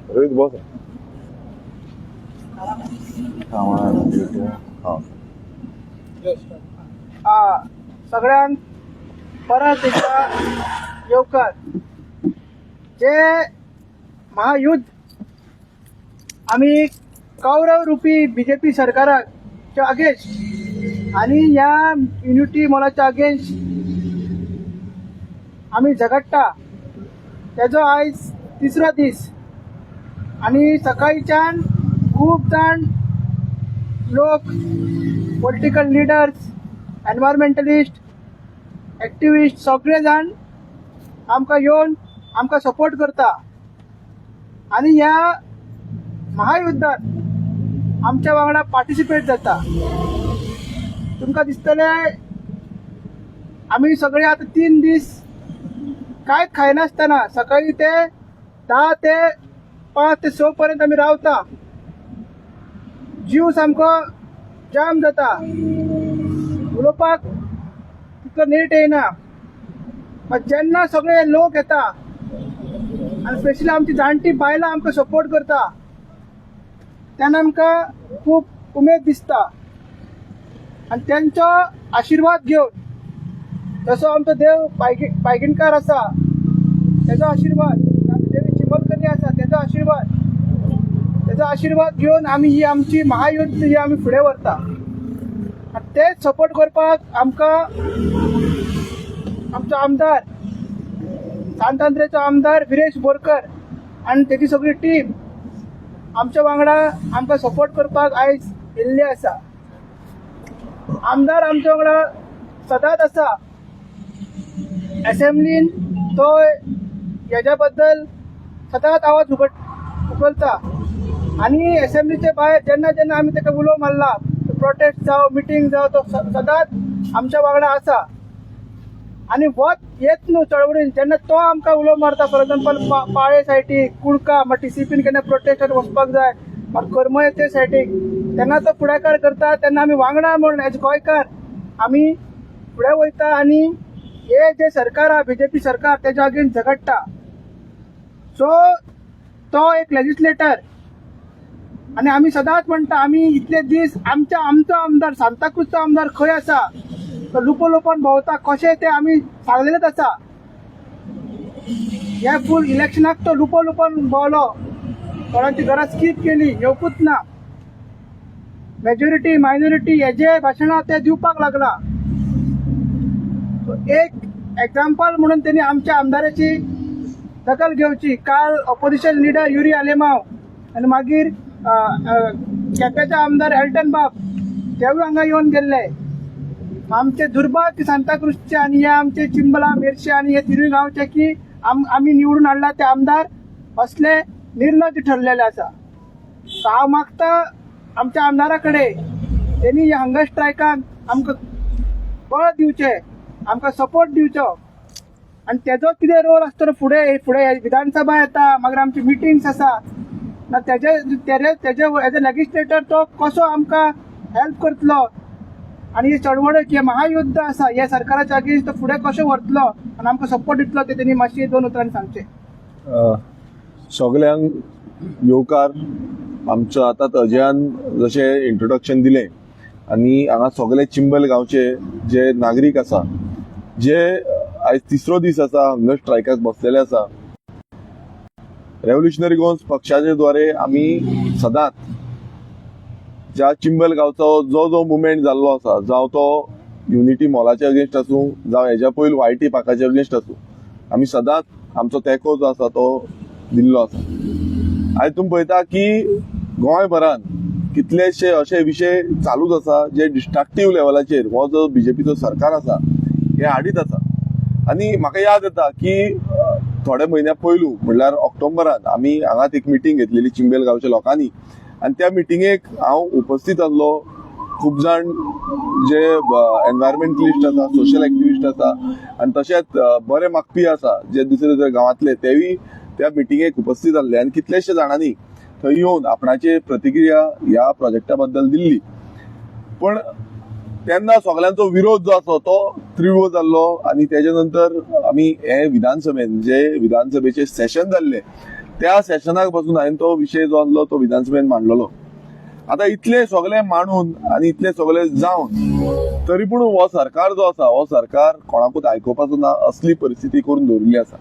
रोहित बस. हां. सगळ्यांक परत एकदा येवकार. जे महायुद्ध आमी कौरव रुपी बीजेपी सरकाराच्या अगेन्स्ट आनी ह्या युनिटी मॉलाच्या अगेन्स्ट आमी झगडटा, तेजो आयज तिसरो दीस. आनी सकाळच्यान खूब जाण लोक, पॉलिटिकल लिडर्स, एनवायरमेंटलिस्ट, एक्टिविस्ट सगळे जाण आमकां येवन आमकां सपोर्ट करता आनी ह्या महायुद्धात आमच्या वांगडा पार्टिसिपेट जाता. तुमकां दिसतलें, आमी सगळे आतां 3 दीस कांयच खायनासतना सकाळी ते 10 ते 5 ते 6 पर्यंत आमी रावता. जीव सामको जाम जाता, उलोवपाक तितलो नेट येयना. मात जेन्ना सगळे लोक येता आनी स्पेशली आमची जाणटी बायलां आमकां सपोर्ट करता, तेन्ना आमकां खूब उमेद दिसता. आनी तेंचो आशिर्वाद घेवन, जसो आमचो देव पायगिणकार आसा तेजो आशिर्वाद, आमची देवी चिंबलकन्या आसा तेजो आशिर्वाद, तेजो आशिर्वाद घेवन आमी ही आमची महायुद्ध ही आमी फुडें व्हरता. आनी तेच सपोर्ट करपाक आमकां आमचो आमदार, सांत आंद्रेचो आमदार विरेश बोरकर आनी तेजी सगळी टीम आमच्या वांगडा आमकां सपोर्ट करपाक आयज येयल्ली आसा. आमदार आमच्या वांगडा सदांच आसा. एसेंब्लीन तो हेज्या बद्दल सदांच आवाज उखलता आनी एसेंब्लीचे भायर जेन्ना जेन्ना आमी ताका उलो मारला, प्रोटेस्ट जावं, मिटींग जावं, तो सदांच आमच्या वांगडा आसा. आनी वत येत न्हू चळवळीन, जेन्ना तो आमकां उलो मारता, फॉर एग्जाम्पल पाळे सायटीक, कुणका, मागीर टीसीपीन केन्ना प्रोटेस्टार वचपाक जाय, मागीर करमळे ते सायटीक तेन्ना तो फुडाकार करता, तेन्ना आमी वांगडा म्हूण एज गोंयकार आमी फुडें वयता आनी हे जे सरकार आहा, बीजेपी सरकार, तेज्या अगेन्स्ट झगडटा. सो तो एक लेजिस्लेटर आनी आमी सदांच म्हणटा, आमी इतले दीस आमच्या आमचो आमदार, सांताक्रूजचो आमदार खंय आसा? तो लुपो लुपोन भोंवता कशें तें आमी सांगलेलेच आसा. ह्या फूल इलेक्शनाक तो लुपो लुपोन भोंवलो, कोणाची घरां स्कीप केली, येवकूच ना. मेजॉरिटी मायनॉरिटी हेजे भाशणां ते दिवपाक लागला. So, एक एग्जाम्पल म्हणून त्यांनी आमच्या आमदाराची दखल घेवची. काल ऑपोजिशन लिडर युरी आलेमाव आनी मागीर अ, अ, केप्याचे आमदार एल्टन बाब तेवूय हांगा येवन गेल्ले. आमचे दुर्भाग्य सांताक्रूजचे आनी हे आमचे चिंबला, मेरशे आनी हे तिनूय गांवचे की आमी निवडून हाडला ते आमदार असले निर्लज्ज ठरलेले आसा. सो हांव मागता आमच्या आमदारा कडेन, तेणी ह्या हंगर स्ट्रायकान आमकां बळ दिवचें, आमकां सपोर्ट दिवचो. आनी तेजो कितें रोल आसतलो फुडें फुडें, विधानसभा येता, मागीर आमची मिटिंग्स आसा ना, तेजे तेजे तेजे एज अ लेजिस्लेटर तो कसो आमकां हेल्प करतलो आनी ही चळवळ, हे महायुद्ध आसा हे सरकाराच्या अगेन्स्ट, तो फुडें कशें व्हरतलो आनी आमकां सपोर्ट दितलो, ते तेणी मातशी दोन उतरांनी सांगचें. सगल्यांक येवकार. आमचो आतां अजयान जशें इंट्रोडक्शन दिलें आनी हांगा सगळे चिंबल गांवचे जे नागरीक आसा, जे आयज तिसरो दीस आसा हंगर स्ट्रायकाक बसलेले आसा, रेव्होल्युशनरी गोवन्स पक्षाचे द्वारे आमी सदांच ज्या चिंबल गांवचो जो जो मुवमेंट जाल्लो आसा, जावं तो युनिटी मॉलाच्या अगेन्स्ट आसूं, जावं हेज्या पयलीं वायटी पार्काच्या अगेन्स्ट आसूं, आमी सदांच आमचो तेंको जो आसा तो दिल्लो आसा. आयज तुमी पळयता की गोंयभरान कितलेशे अशे विशय चालूच आसा जे डिस्ट्रक्टीव लेवलाचेर हो जो बीजेपीचो सरकार आसा हे हाडीत आसा. आनी म्हाका याद येता की थोडे म्हयन्या पयलू, म्हणल्यार ऑक्टोबरान, आमी हांगाच एक मिटींग घेतलेली चिंबेल गांवच्या लोकांनी आनी त्या मिटिंगेक हांव उपस्थित आसलो. खूब जाण जे एनवायरमेंटलिस्ट आसा, सोशल एक्टिविस्ट आसा आनी तशेंच बरे मागपी आसा जे दुसरे दुसरे गांवांतले, तेवूय त्या मिटिंगेक उपस्थित आसले आनी कितलेशे जाणांनी थंय येवन आपणाची प्रतिक्रिया ह्या प्रोजेक्टा बद्दल दिल्ली. पण तेन्ना सगळ्यांचो विरोध जो आसा तो तीव्र जाल्लो आनी तेजे नंतर आमी हे विधानसभेन जे विधानसभेचे सेशन जाल्ले त्या सेशनाक पासून हांवें तो विशय जो आसलो तो विधानसभेन मांडलेलो. आतां इतले सगळे मांडून आनी इतले सगळे जावन तरी पूण हो सरकार जो आसा हो सरकार कोणाकूच आयकुपाचो ना असली परिस्थिती करून दवरिल्ली आसा.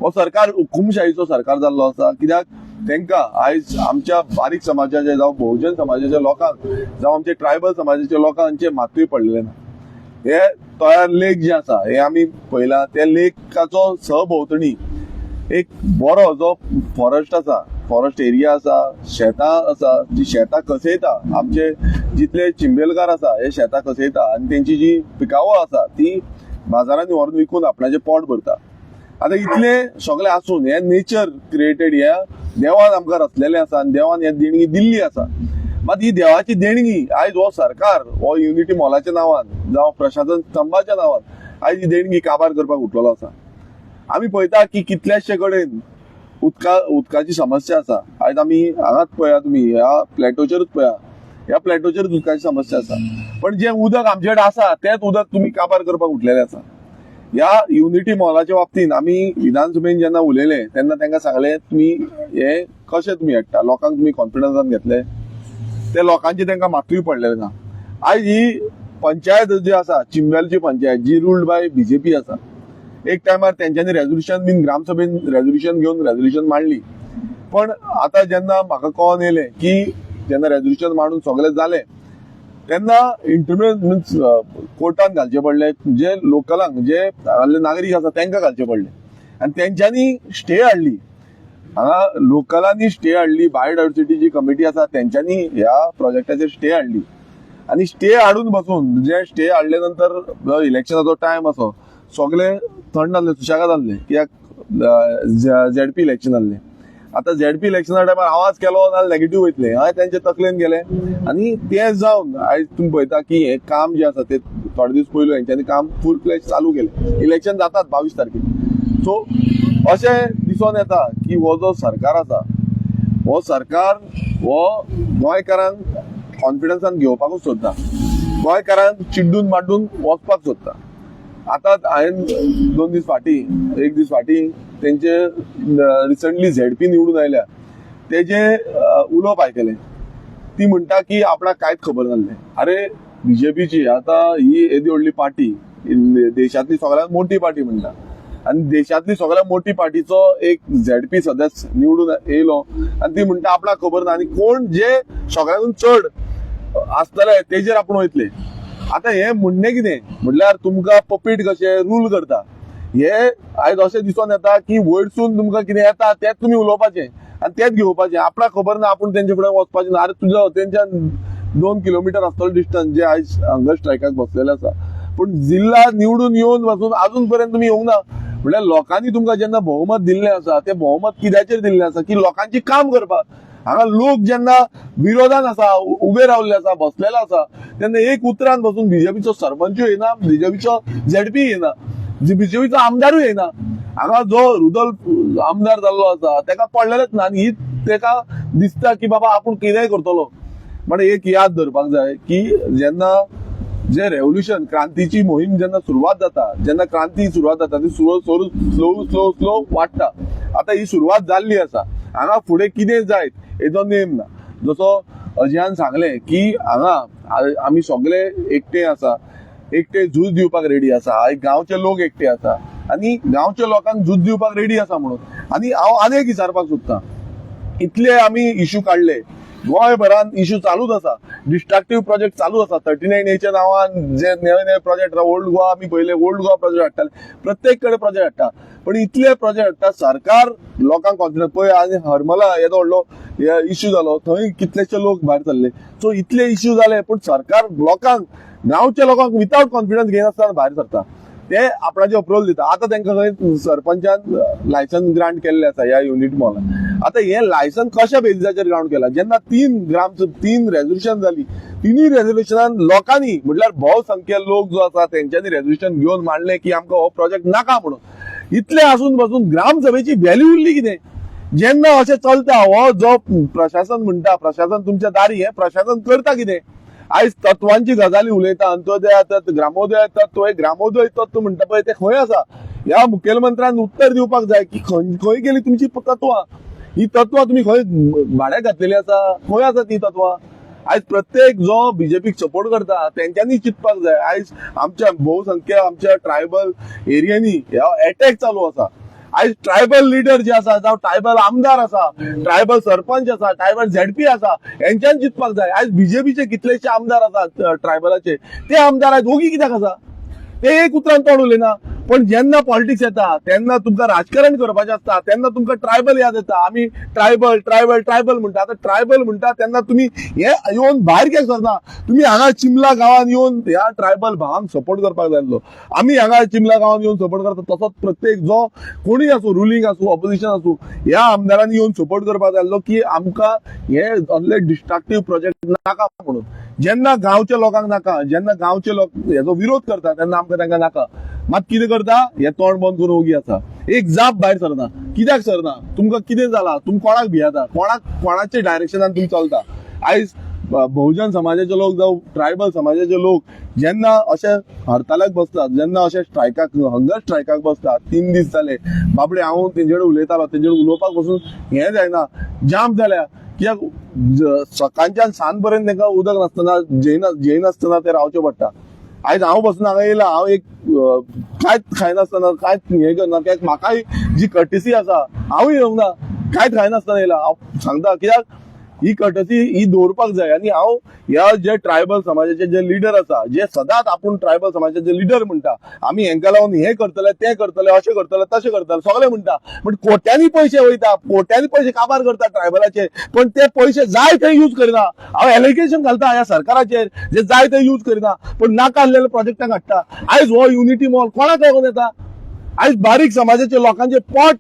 हो सरकार हुकुमशाहीचो सरकार जाल्लो आसा, कित्याक तांकां आयज आमच्या बारीक समाजाचे जावं बहुजन समाजाच्या लोकांक जावं आमचे ट्रायबल समाजाच्या लोकांचे मातूय पडलेले ना. हे तयार लेक जे आसा हे आमी पळयला, त्या लेकाचो सहभोंवतणी एक बरो जो फॉरेस्ट आसा, फॉरेस्ट एरिया आसा, शेतां आसा, जी शेतां कसयता आमचे जितले चिंबेलकार आसा हे शेतां कसयता आनी तेंची जी पिकावळ आसा ती बाजारांनी व्हरून विकून आपणाचें पोट भरता. आतां इतले सगळे आसून हे नेचर क्रिएटेड ह्या देवान आमकां रचलेलें आसा आनी देवान हे देणगी दिल्ली आसा. मात ही देवाची देणगी आयज हो सरकार हो युनिटी मॉलाच्या नांवान जावं प्रशासन स्तंभाच्या नांवान आयज ही देणगी काबार करपाक उठलेलो आसा. आमी पळयता की कितल्याशे कडेन उदकाची समस्या आसा. आयज आमी हांगाच पळया, तुमी ह्या प्लॅटोचेरूच पळया, ह्या प्लॅटोचेरूच उदकाची समस्या आसा. पण जें उदक आमचे कडेन आसा तेंच उदक तुमी काबार करपाक उठलेलें आसा. ह्या युनिटी मॉलाच्या बाबतीन आमी विधानसभेन जेन्ना उलयले तेन्ना तांकां सांगलें तुमी हे कशें तुमी हाडटा, लोकांक तुमी कॉन्फिडन्सान घेतले, ते लोकांचे तांकां मातूय पडलेलें ना. आयज ही पंचायत जी आसा चिंबेलची पंचायत जी रुल्ड बाय बीजेपी आसा, एक टायमार तेंच्यांनी रेजोल्युशन बीन ग्रामसभेन रेजोल्युशन घेवन रेजोल्युशन मांडली. पण आतां जेन्ना म्हाका कळोन येयलें की जेन्ना रेजोल्युशन मांडून सगळें जालें तेन्ना इंटरमिडिएट मिन्स कोर्टान घालचे पडले, जे लोकलांक जे हांगासरले नागरीक आसा तांकां घालचे पडले आनी तेंच्यांनी स्टे हाडली. हांगा लोकलांनी स्टे हाडली, बायोडायवर्सिटी जी कमिटी आसा तेंच्यांनी ह्या प्रोजेक्टाचेर स्टे हाडली आनी स्टे हाडून बसून जे स्टे हाडले नंतर जो इलेक्शनाचो टायम आसो सगळे थंड जाल्ले, सुशेगाद जाल्ले, कित्याक झेडपी इलेक्शन जाल्लें. आतां झेडपी इलेक्शना टायमार आवाज केलो नाल्यार नेगेटीव वयतले हांवें तेंचे तकलेन गेले आनी तें जावन आयज तुमी पळयता की हें काम जें आसा तें थोडे दीस पयलू हेंच्यांनी काम फूल फ्लॅज चालू केलें. इलेक्शन जातात 22 तारखेर. सो अशें दिसोन येता की हो जो सरकार आसा हो सरकार हो गोंयकारांक कॉन्फिडन्सान घेवपाकूच सोदता, गोंयकारांक चिड्डून माड्डून वचपाक सोदता. आतां हांवें 2 दीस फाटीं, 1 दीस फाटीं तेंचे रिसंटली झेडपी निवडून आयल्या तेजे उलोवप आयकलें. ती म्हणटा की आपणाक कांयच खबर नासलें. अरे बीजेपीची आतां ही येदी व्हडली पार्टी, देशांतली सगळ्यांत मोठी पार्टी म्हणटा आनी देशांतली सगळ्यांत मोठी पार्टीचो एक झेडपी सदस्य निवडून येयलो आनी ती म्हणटा आपणाक खबर ना आनी कोण जे सगळ्यांकून चड आसतले तेजेर आपूण वयतले. आतां हें म्हणणें कितें म्हटल्यार तुमकां पपीट कशें रूल करता हे आयज अशें दिसोन येता की वयरसून तुमकां कितें येता तेंच तुमी उलोवपाचें आनी तेंच घेवपाचें. आपणाक खबर ना आपूण तेंचे फुडें वचपाचें ना. अरे तुजो तेंच्यान 2 किलोमिटर आसतलो डिस्टन्स जे आयज हंगर स्ट्रायकाक बसलेले आसा, पूण जिल्ला निवडून येवन पासून अजून पर्यंत तुमी येवंक ना. म्हळ्यार लोकांनी तुमकां जेन्ना बहुमत दिल्लें आसा तें बहुमत कित्याचेर दिल्लें आसा की लोकांची काम करपाक. हांगा लोक जेन्ना विरोधान आसा, उबे रावल्ले आसा, बसलेले आसा तेन्ना एक उतरान बसून बीजेपीचो सरपंचूय येना, बीजेपीचो झेडपी येना, बीजेपीचो आमदारूय येना. हांगा जो रुदोल्फ आमदार जाल्लो आसा तेका पडलेलेच ना आनी ही तेका दिसता की बाबा आपूण कितेंय करतलो. पण एक याद धरपाक जाय की जेन्ना जे रेव्होल्युशन क्रांतीची मोहीम जेन्ना सुरवात जाता, जेन्ना क्रांती सुरवात जाता ती slow slow slow slow slow वाडटा. आतां ही सुरवात जाल्ली आसा, हांगा फुडें कितें जायत हेजो नेम ना. जसो अजयान सांगलें की हांगा आमी सगळे एकटे आसा, एकटे झूज दिवपाक रेडी आसा. आयज गांवचे लोक एकटे आसा आनी गांवच्या लोकांक झूज दिवपाक रेडी आसा म्हणून. आनी हांव आनी एक विचारपाक सोदतां, इतले आमी इशू काडले, गोंयभरान इशू चालूच आसा, डिस्ट्रक्टीव प्रोजेक्ट चालू आसा. 39 एच्या नांवान जे नवे नवे प्रोजेक्ट, ओल्ड गोवा आमी पळयले, ओल्ड गोवा प्रोजेक्ट हाडटाले, प्रत्येक कडेन प्रोजेक्ट हाडटा, पण इतले प्रोजेक्ट हाडटा सरकार लोकांक कॉन्फिडन्स पळय. आनी हरमला येदो व्हडलो इश्यू जालो, थंय कितलेशे लोक भायर सरले. सो इतले इश्यू जाले पूण सरकार लोकांक, गांवच्या लोकांक विदाउट कॉन्फिडन्स घेयनासतना भायर सरता, ते आपणाचे अप्रुवल दिता. आतां तांकां खंय सरपंचान लायसन्स ग्रांट केल्लें आसा ह्या युनिट मॉलान. आतां हें लायसन्स कशा बेजिसाचेर ग्रांट केलां? जेन्ना 3 रेजोल्युशन जाली, तिनूय रेजोल्युशनान लोकांनी म्हटल्यार भोवसंख्य लोक जो आसा तेंच्यांनी रेजोल्युशन घेवन मांडलें की आमकां हो प्रोजेक्ट नाका म्हणून. इतलें आसून पासून ग्रामसभेची व्हॅल्यू उरली कितें? जेन्ना अशें चलता, हो जो प्रशासन म्हणटा, प्रशासन तुमच्या दारी, हें प्रशासन करता कितें? आयज तत्वांची गजाली उलयता, अंत्योदय तत्व, ग्रामोदय तत्व. हे ग्रामोदय तत्व म्हणटा पळय, ते खंय आसा? ह्या मुखेलमंत्र्यान उत्तर दिवपाक जाय की खंय खंय गेली तुमची तत्वां? ही तत्वां तुमी खंय भाड्याक घातलेली आसा? खंय आसा ती तत्वां? आयज प्रत्येक जो बीजेपीक सपोर्ट करता तेंच्यांनी चिंतपाक जाय. आयज आमच्या बहुसंख्य आमच्या ट्रायबल एरियांनी एटॅक चालू आसा. आयज ट्रायबल लिडर जे आसा, जावं ट्रायबल आमदार आसा, ट्रायबल सरपंच आसा, ट्रायबल झेडपी आसा, हेंच्यान चिंतपाक जाय. आयज बीजेपीचे कितलेशे आमदार आसात ट्रायबलाचे, ते आमदार आयज ओगी कित्याक आसा? ते एक उतरान तोंड उलयना. पण जेन्ना पॉलिटिक्स येता, तेन्ना तुमकां राजकारण करपाचें आसता, तेन्ना तुमकां ट्रायबल याद येता. आमी ट्रायबल, ट्रायबल, ट्रायबल म्हणटा. आतां ट्रायबल म्हणटा तेन्ना तुमी हे येवन भायर कित्याक सरना? तुमी हांगा चिमला गांवांत येवन ह्या ट्रायबल भावांक सपोर्ट करपाक जाय आसलो. आमी हांगा चिमला गांवांत येवन सपोर्ट करता, तसोच प्रत्येक जो कोणूय आसूं, रुलींग आसूं, ऑपोजिशन आसूं, ह्या आमदारांनी येवन सपोर्ट करपाक जाय आसलो की आमकां हे असले डिस्ट्रक्टीव प्रोजेक्ट नाका म्हणून. जेन्ना गांवच्या लोकांक नाका, जेन्ना गांवचे लोक हेजो विरोध करता, तेन्ना आमकां तांकां नाका. मात कितें करता? हे तोंड बंद करून ओगी आसा. एक जाप भायर सरना. कित्याक सरना? तुमकां कितें जाला? तुमी कोणाक भियेता? कोणाक, कोणाच्या डायरेक्शनान तुमी चलता? आयज बहुजन समाजाचे लोक जावं ट्रायबल समाजाचे लोक जेन्ना अशे हरतालाक बसतात, जेन्ना अशे स्ट्रायकाक, हंगर स्ट्रायकाक बसतात, 3 दीस जाले बाबडे. हांव तेंचे कडेन उलयतालो, तेंचे कडेन उलोवपाक बसून हें जायना, जाम जाल्या. कित्याक सकाळच्यान सांज पर्यंत तांकां उदक नासतना, जेयनासतना ते रावचें पडटा. आयज हांव बसून हांगा येयला, हांव एक कांयच खायनासतना, कांयच हें करना. कित्याक म्हाकाय जी कर्टिसी आसा, हांवूय येवंक ना, कांयच खायनासतना येयला. हांव सांगता, कित्याक ही कर्टसी ही दवरपाक जाय. आनी हांव ह्या जे ट्रायबल समाजाचे जे लिडर आसा, जे सदांच आपूण ट्रायबल समाजाचे जे लिडर म्हणटा, आमी हेंका लागून हे करतले, ते करतले, अशें करतले, तशें करतले, सगळे म्हणटा, पण कोट्यांनी पयशे वयता, कोट्यांनी पयशे काबार करता ट्रायबलाचे, पण ते पयशे जाय थंय यूज करिना. हांव एलिगेशन घालता ह्या सरकाराचेर, जे जाय थंय यूज करिना, पण नाका आसलेले प्रोजेक्टांक हाडटा. आयज हो युनिटी मॉल कोणाक लागून येता? आयज बारीक समाजाचे लोकांचे पोट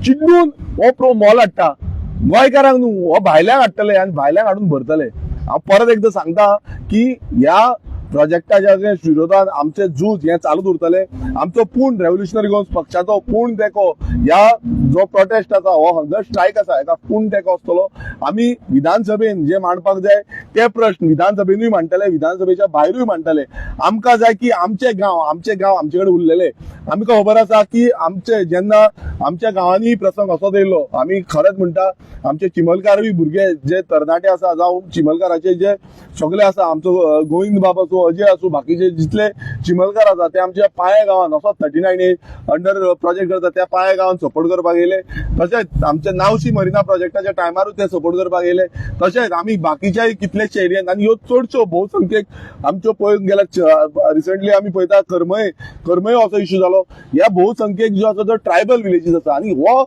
चिड्डून हो प्रो मॉल हाडटा. गोंयकारांक न्हू, हो भायल्यांक हाडटले आनी भायल्यांक हाडून भरतले. हांव परत एकदां सांगता की ह्या प्रोजेक्टाच्या अगेन्स्ट, विरोधात आमचे झूज हें चालूच उरतले. आमचो पूर्ण रेव्होल्युशनरी गोवन्स पक्षाचो पूर्ण तेंको, ह्या जो प्रोटेस्ट आसा, हो हंगर स्ट्रायक आसा, हेका पूर्ण तेंको आसतलो. आमी विधानसभेन जे मांडपाक जाय ते प्रश्न विधानसभेनूय मांडटले, विधानसभेच्या भायरूय मांडटले. आमकां जाय की आमचे गांव, आमचे गांव आमचे कडेन उरलेले. आमकां खबर आसा की आमचे जेन्ना आमच्या गांवांनी प्रसंग असोच येयलो, आमी खरेंच म्हणटा, आमचे चिमलकारूय भुरगे जे तरणाटे आसा, जावं चिमलकाराचे जे सगळे आसा, आमचो गोविंद बाब आसूं, अजय आसूं, बाकीचे जितले चिमलकार आसा, ते आमच्या पाया गांवान असोच 39 अंडर प्रोजेक्ट करता, त्या पाया गांवान सपोर्ट करपाक येयले. तशेंच आमच्या नावशी मरिना प्रोजेक्टाच्या टायमारूय ते सपोर्ट करपाक येयले. तशेंच आमी बाकीच्याय कितलेशे एरियान, आनी ह्यो चडश्यो बहुसंख्यक आमच्यो पळोवंक गेल्यार, रिसंटली आमी पळयता करमय, करमय असो इश्यू जालो. ह्या बहुसंख्यक जो आसा तो ट्रायबल विलेजीस आसा आनी हो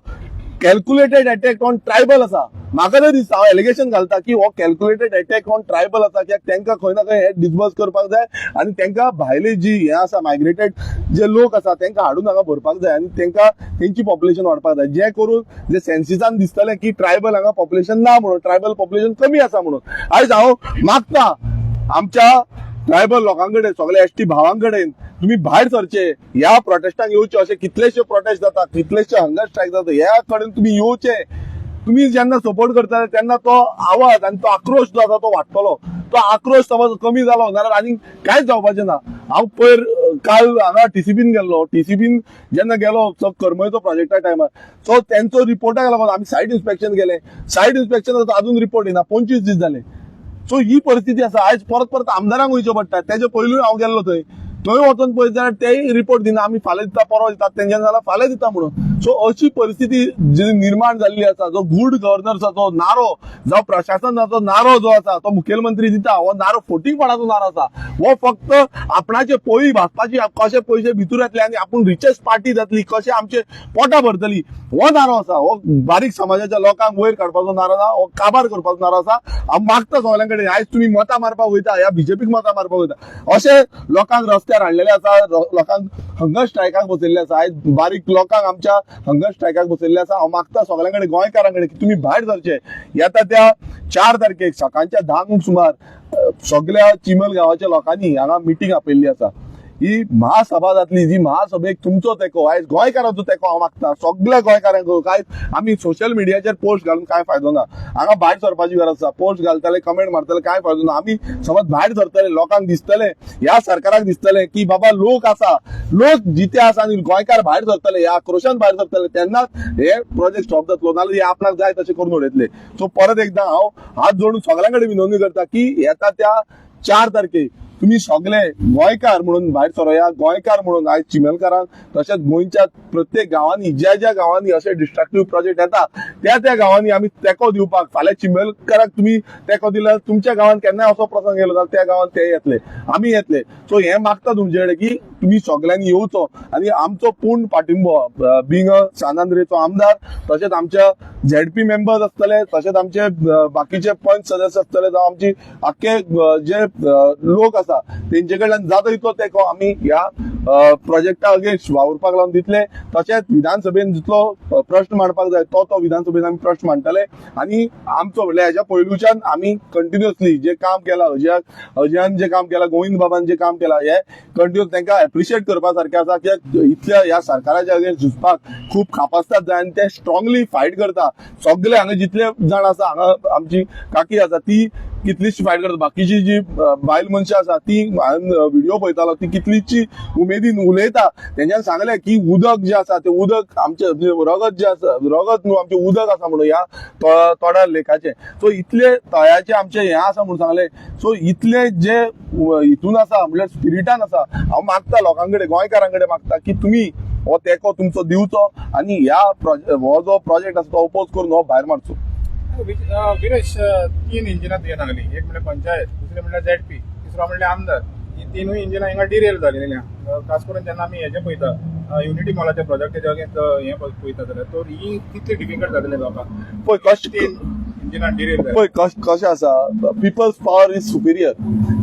कॅल्क्युलेटेड अटॅक ऑन ट्रायबल आसा. म्हाका तरी दिसता, हांव एलिगेशन घालता की हो कॅल्क्युलेटेड अटॅक ऑन ट्रायबल आसा, कित्याक तांकां खंय ना खंय हे डिसबर्स करपाक जाय आनी तांकां भायले जी हे आसा, मायग्रेटेड जे लोक आसा, तांकां हाडून हांगा भरपाक जाय आनी तांकां तेंची पॉप्युलेशन वाडपाक जाय, जे करून जे सेन्सिसान दिसतलें की ट्रायबल हांगा पॉप्युलेशन ना म्हणून, ट्रायबल पॉप्युलेशन कमी आसा म्हणून. आयज हांव मागता आमच्या ट्रायबल लोकां कडेन, सगळे एसटी भावां कडेन, तुम्ही भायर सरचे, ह्या प्रोटेस्टाक येवचे. अशे कितलेशे प्रोटेस्ट जाता, कितलेशे हंगर स्ट्रायक जाता, ह्या कडेन तुम्ही येवचे. तुम्ही जेन्ना सपोर्ट करता तेन्ना तो आवाज आनी तो आक्रोश जो आसा तो वाडटलो. तो आक्रोश समज कमी जालो जाल्यार आनी कांयच जावपाचें ना. हांव पयर काल हांगा टीसीपीन गेल्लो. टीसीपीन जेन्ना गेलो करमयचो प्रोजेक्टा टायमार, सो तेंचो रिपोर्टाक लागून आमी सायट इन्स्पेक्शन केलें. सायट इन्स्पेक्शन अजून रिपोर्ट येना, 25 दीस जाले. सो ही परिस्थिती आसा. आयज परत परत आमदारांक वयचें पडटा. तेजे पयलूय हांव गेल्लो थंय. थंय वचोन पळयत जाल्यार तेय रिपोर्ट दिना. आमी फाल्यां दिता, परवा दिता, तेंच्यान जाल्यार फाल्यां दिता म्हणून. सो अशी परिस्थिती जी निर्माण जाल्ली आसा, जो गुड गव्हर्नन्साचो नारो जावं प्रशासनाचो नारो जो आसा तो मुखेलमंत्री दिता, हो नारो फोटींगपणाचो नारो आसा. हो फक्त आपणाचे पोळी भाजपाची, कशे पयशे भितर येतले आनी आपूण रिचेस्ट पार्टी जातली, कशे आमचे पोटां भरतली, हो नारो आसा. हो बारीक समाजाच्या लोकांक वयर काडपाचो नारो ना, हो काबार करपाचो नारो आसा. हांव मागता सगळ्यां कडेन, आयज तुमी मतां मारपाक वयता, ह्या बीजेपीक मतां मारपाक वयता, अशे लोकांक रस्त्यार हाडलेले आसा, लोकांक हंगर स्ट्रायकाक बसयल्ले आसा. आयज बारीक लोकांक आमच्या हंगर स्ट्रायकाक बसयल्ले आसा. हांव मागता सगळ्यां कडेन, गोंयकारां कडेन की तुमी भायर सरचे. येता त्या 4 तारखेक सकाळच्या 10 सुमार सगळ्या चिमल गांवाच्या लोकांनी हांगा मिटींग आपयल्ली आसा. ही महासभा जातली, जी महासभेक तुमचो तेंको, आयज गोंयकारांचो तेंको हांव मागता सगल्या गोंयकारांक. काय आमी सोशल मिडियाचेर पोस्ट घालून काय फायदो ना. हांगा भायर सरपाची गरज आसा. पोस्ट घालतले, कमेंट मारतले, काय फायदो ना. आमी समज भायर सरतले, लोकांक दिसतले, ह्या सरकाराक दिसतले की बाबा लोक आसा, लोक जिते आसा आनी गोंयकार भायर सरतले, ह्या आक्रोशान भायर सरतले, तेन्नाच हे प्रोजेक्ट स्टॉप जातलो. नाजाल्यार हे आपणाक जाय तशें करून उडयतले. सो परत एकदा हांव हात जोडून सगळ्यां कडेन विनवणी करता की येता त्या 4 तारखेक तुमी सगळे गोंयकार म्हणून भायर सरोया. गोंयकार म्हणून आयज चिंबलकारांक तशेंच गोंयच्या प्रत्येक गांवांनी, ज्या ज्या गांवांनी अशे डिस्ट्रक्टीव प्रोजेक्ट येता, त्या त्या गांवांनी आमी तेंको दिवपाक. फाल्यां चिंबलकाराक तुमी तेंको दिल्यार तुमच्या गांवांत केन्नाय असो प्रसंग येयलो जाल्यार त्या गांवांत ते येतले, आमी येतले. सो हें मागता तुमचे कडेन की तुमी सगळ्यांनी येवचो आनी आमचो पूर्ण पाठिंबो, बिंग अ सान आंद्रेचो आमदार, तशेंच आमच्या झेडपी मेंबर्स आसतले, तशेंच आमचे बाकीचे पंच सदस्य आसतले, जावं आमची आख्खे जे लोक आसा तेंचे कडल्यान जाता तितलो तेंको आमी ह्या प्रोजेक्टा अगेन्स्ट वावुरपाक लावन दितले. तशेंच विधानसभेन जितलो प्रश्न मांडपाक जाय तो तो विधानसभेन आमी प्रश्न मांडटले. आनी आमचो म्हणल्यार हेच्या पयलूच्यान आमी कंटिन्युअसली जे काम केलां, अजयान जे काम केलां, गोविंद बाबान जे काम केलां, हे कंटिन्यू तांकां एप्रिशिएट करपा सारकें आसा. कित्याक इतल्या ह्या सरकाराच्या अगेन्स्ट झुजपाक खूब कापास्ताद जाय आनी ते स्ट्रॉंगली फायट करता. सगळे हांगा जितले जाण आसा, हांगा आमची काकी आसा ती कितलीशी फायट करता, बाकीची जी बायल मनशां आसा ती, हांवें व्हिडिओ पळयतालो, ती कितलीशी उमेदीन उलयता. तेंच्यान सांगलें की उदक जें आसा तें उदक आमचें रगत जें आसा, रगत न्हू, आमचें उदक आसा म्हणून ह्या तोडा लेकाचें. सो इतले तळ्याचें आमचें हें आसा म्हणून सांगलें. सो इतले जे हितून आसा, म्हणल्यार स्पिरिटान आसा. हांव मागता लोकां कडेन, गोंयकारां कडेन मागता की तुमी हो तेंको तुमचो दिवचो आनी ह्या हो जो प्रोजेक्ट आसा तो अपोज करून हो भायर मारचो. विरेश, तीन इंजिनां तुवें सांगली. एक म्हणल्यार पंचायत, दुसरें म्हणल्यार झेडपी, तिसरो म्हणल्यार आमदार. ही तिनूय इंजिनां हिंगा डिरेल जालेली आहा. खास करून जेन्ना आमी हेजें पळयता, युनिटी मॉलाच्या प्रोजेक्टाच्या अगेन्स्ट हें पळयता जाल्यार तर ही कितली डिफिकल्ट जातले लोकांक? पळय कशें तीन इंजिनां डिरेल जाली. पळय कशें आसा, people's power is superior.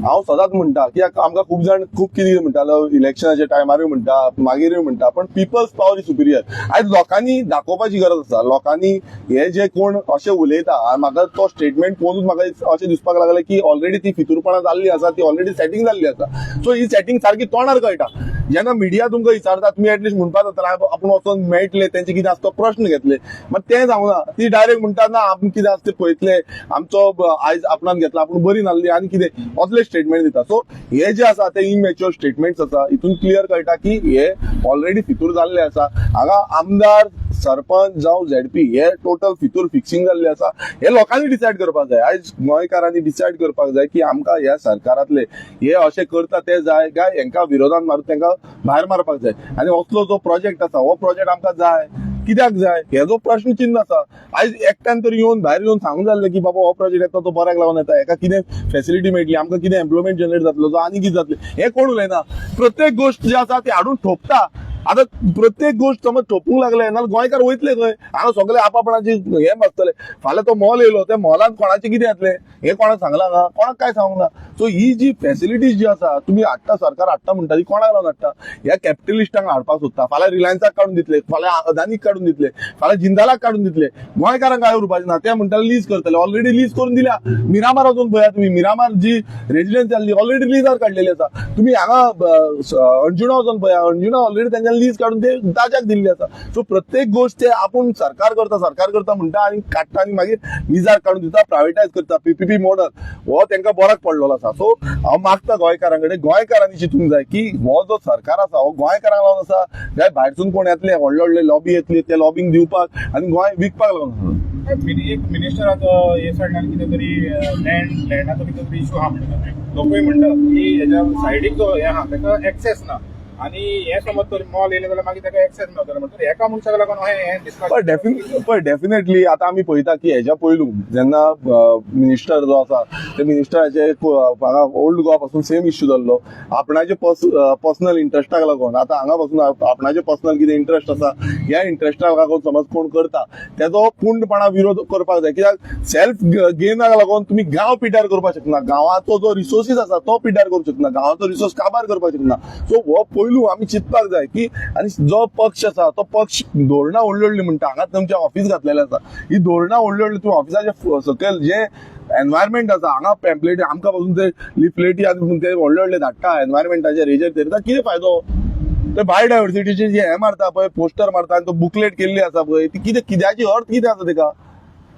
हांव सदांच म्हणटा कित्याक आमकां खूब जाण खूब कितें म्हणटालो, इलेक्शनाच्या टायमारूय म्हणटा, मागीरूय म्हणटा, पण people's power is superior. आयज लोकांनी दाखोवपाची गरज आसा. लोकांनी हे जे कोण अशें उलयता आनी म्हाका तो स्टेटमेंट पळोवनूच म्हाका अशें दिसपाक लागलें की ऑलरेडी ती फितूरपणां जाल्ली आसा, ती ऑलरेडी सेटींग जाल्ली आसा. सो ही सेटींग सारकी तोंडार कळटा. जेन्ना मिडिया तुमकां विचारता, तुमी एटलिस्ट म्हणपाक जाता आपूण वचोन मेळटले, तेंचे कितें आसा तो प्रश्न घेतले. मात तें जावना. ती डायरेक्ट म्हणटा, ना, आमी कितें आसा तें पळयतले, आमचो आयज आपणान घेतला, आपूण बरी नासली आनी कितें असले स्टेटमेंट दिता. सो हे जे आसा ते इमॅच्युअर स्टेटमेंट्स आसा. हितून क्लियर कळटा की हे ऑलरेडी फितूर जाल्ले आसा. हांगा आमदार, सरपंच जावं झेडपी हे टोटल फितूर फिक्सिंग जाल्ले आसा. हे लोकांनी डिसायड करपाक जाय. आयज गोंयकारांनी डिसायड करपाक जाय की आमकां ह्या सरकारांतले हे अशें करता ते जाय काय हेंकां विरोधान मारून तांकां भायर मारपाक जाय. आनी असलो जो प्रोजेक्ट आसा हो प्रोजेक्ट आमकां जाय कित्याक जाय, हेजो प्रश्न चिन्ह आसा. आयज एकट्यान तरी येवन भायर येवन सांगूंक जाल्लें की बाबा हो प्रोजेक्ट येता तो बऱ्याक लागून येता, हेका कितें फॅसिलिटी मेळटली, आमकां कितें एम्प्लॉयमेंट जनरेट जातलो, जो आनी कितें जातलें, हें कोण उलयना. प्रत्येक गोश्ट जी आसा ती हाडून ठोपता. आतां प्रत्येक गोश्ट समज ठोपूंक लागले नाल्यार गोंयकार वयतले खंय? हांगा सगळे आपापणाची हे बसतले. फाल्यां तो मॉल येयलो, त्या मॉलान कोणाचें कितें येतलें हें कोणाक सांगलां ना, कोणाक काय सांगूंक ना. सो ही जी फॅसिलिटीज जी आसा तुमी हाडटा, सरकार हाडटा म्हणटा, ती कोणाक लागून हाडटा? ह्या कॅपिटलिस्टांक हाडपाक सोदता. फाल्यां रिलायन्साक काडून दितले, फाल्यां अदानीक काडून दितले, फाल्यां जिंदालाक काडून दितले. गोंयकारांक काय उरपाचें ना. ते म्हणटाले लीज करतले. ऑलरेडी लीज करून दिल्या. मिरामार वचून पळया तुमी, मिरामार जी रेजिडन्स जाल्ली ऑलरेडी लिजार काडलेली आसा. तुमी हांगा अंजुणा वचून पळया, अंजुणा ऑलरेडी तेंच्यानी लीज काडून ते ताज्याक दिल्ली आसा. सो प्रत्येक गोश्ट ते आपूण सरकार करता, सरकार करता म्हणटा आनी काडटा आनी मागीर लिजार काडून दिता, प्रायवेटायज करता. पीपीपी मॉडल हो तांकां बऱ्याक पडलेलो आसा. सो हांव मागता गोंयकारां कडेन, गोंयकारांनी चिंतूंक जाय की हो जो सरकार आसा हो गोंयकारांक लागून आसा काय भायरसून कोण येतले, व्हडले व्हडले लॉबी येतली, ते लॉबींग दिवपाक आनी गोंय विकपाक लागून आसा. एक मिनिस्टराचो हे सायडल्यान कितें तरी लँडाचो कितें तरी इशू आहा म्हणटा. लोकूय म्हणटा की हेज्या सायडीक जो हें आहा ताका एक्सेस ना आनी हे समज तर मॉल येयलें जाल्यार मागीर ताका एक्सेस मेळटलो. म्हणटा एका मनशाक लागून हें डिस्कस पण डेफिनेटली आतां आमी पळयता की हेज्या पयलू जेन्ना मिनिस्टर जो आसा ते मिनिस्टराचे हांगा ओल्ड गोवा पासून सेम इश्यू जाल्लो आपणाचे पर्सनल इंट्रस्टाक लागून. आतां हांगा पासून आपणाचे पर्सनल कितें इंट्रस्ट आसा, ह्या इंट्रस्टाक लागून समज कोण करता तेजो पूर्णपणा विरोध करपाक जाय. कित्याक सेल्फ गेनाक लागून तुमी गांव पिड्ड्यार करपाक शकना, गांवाचो जो रिसोर्सीस आसा तो पिड्ड्यार करूंक शकना, गांवाचो रिसोर्स काबार करपाक शकना. सो हो पयलू आमी चिंतपाक जाय की आनी जो पक्ष आसा तो पक्ष धोरणां व्हडली व्हडली म्हणटा. हांगा तुमचें ऑफिस घातलेलें आसा, ही धोरणां व्हडली व्हडली तुमी ऑफिसाच्या सकयल जे एनवायरमेंट आसा हांगा पॅम्पलेटी आमकां पासून ते लिफलेटी आनी ते व्हडले व्हडले धाडटा एनवायरमेंटाचेर हेजेर तेजेर कितें फायदो? ते बायोडायवर्सिटीचे जे हे मारता पळय, पोस्टर मारता आनी तो बुकलेट केल्ली आसा पळय, ती कितें, कित्याची अर्थ कितें आसा तेका?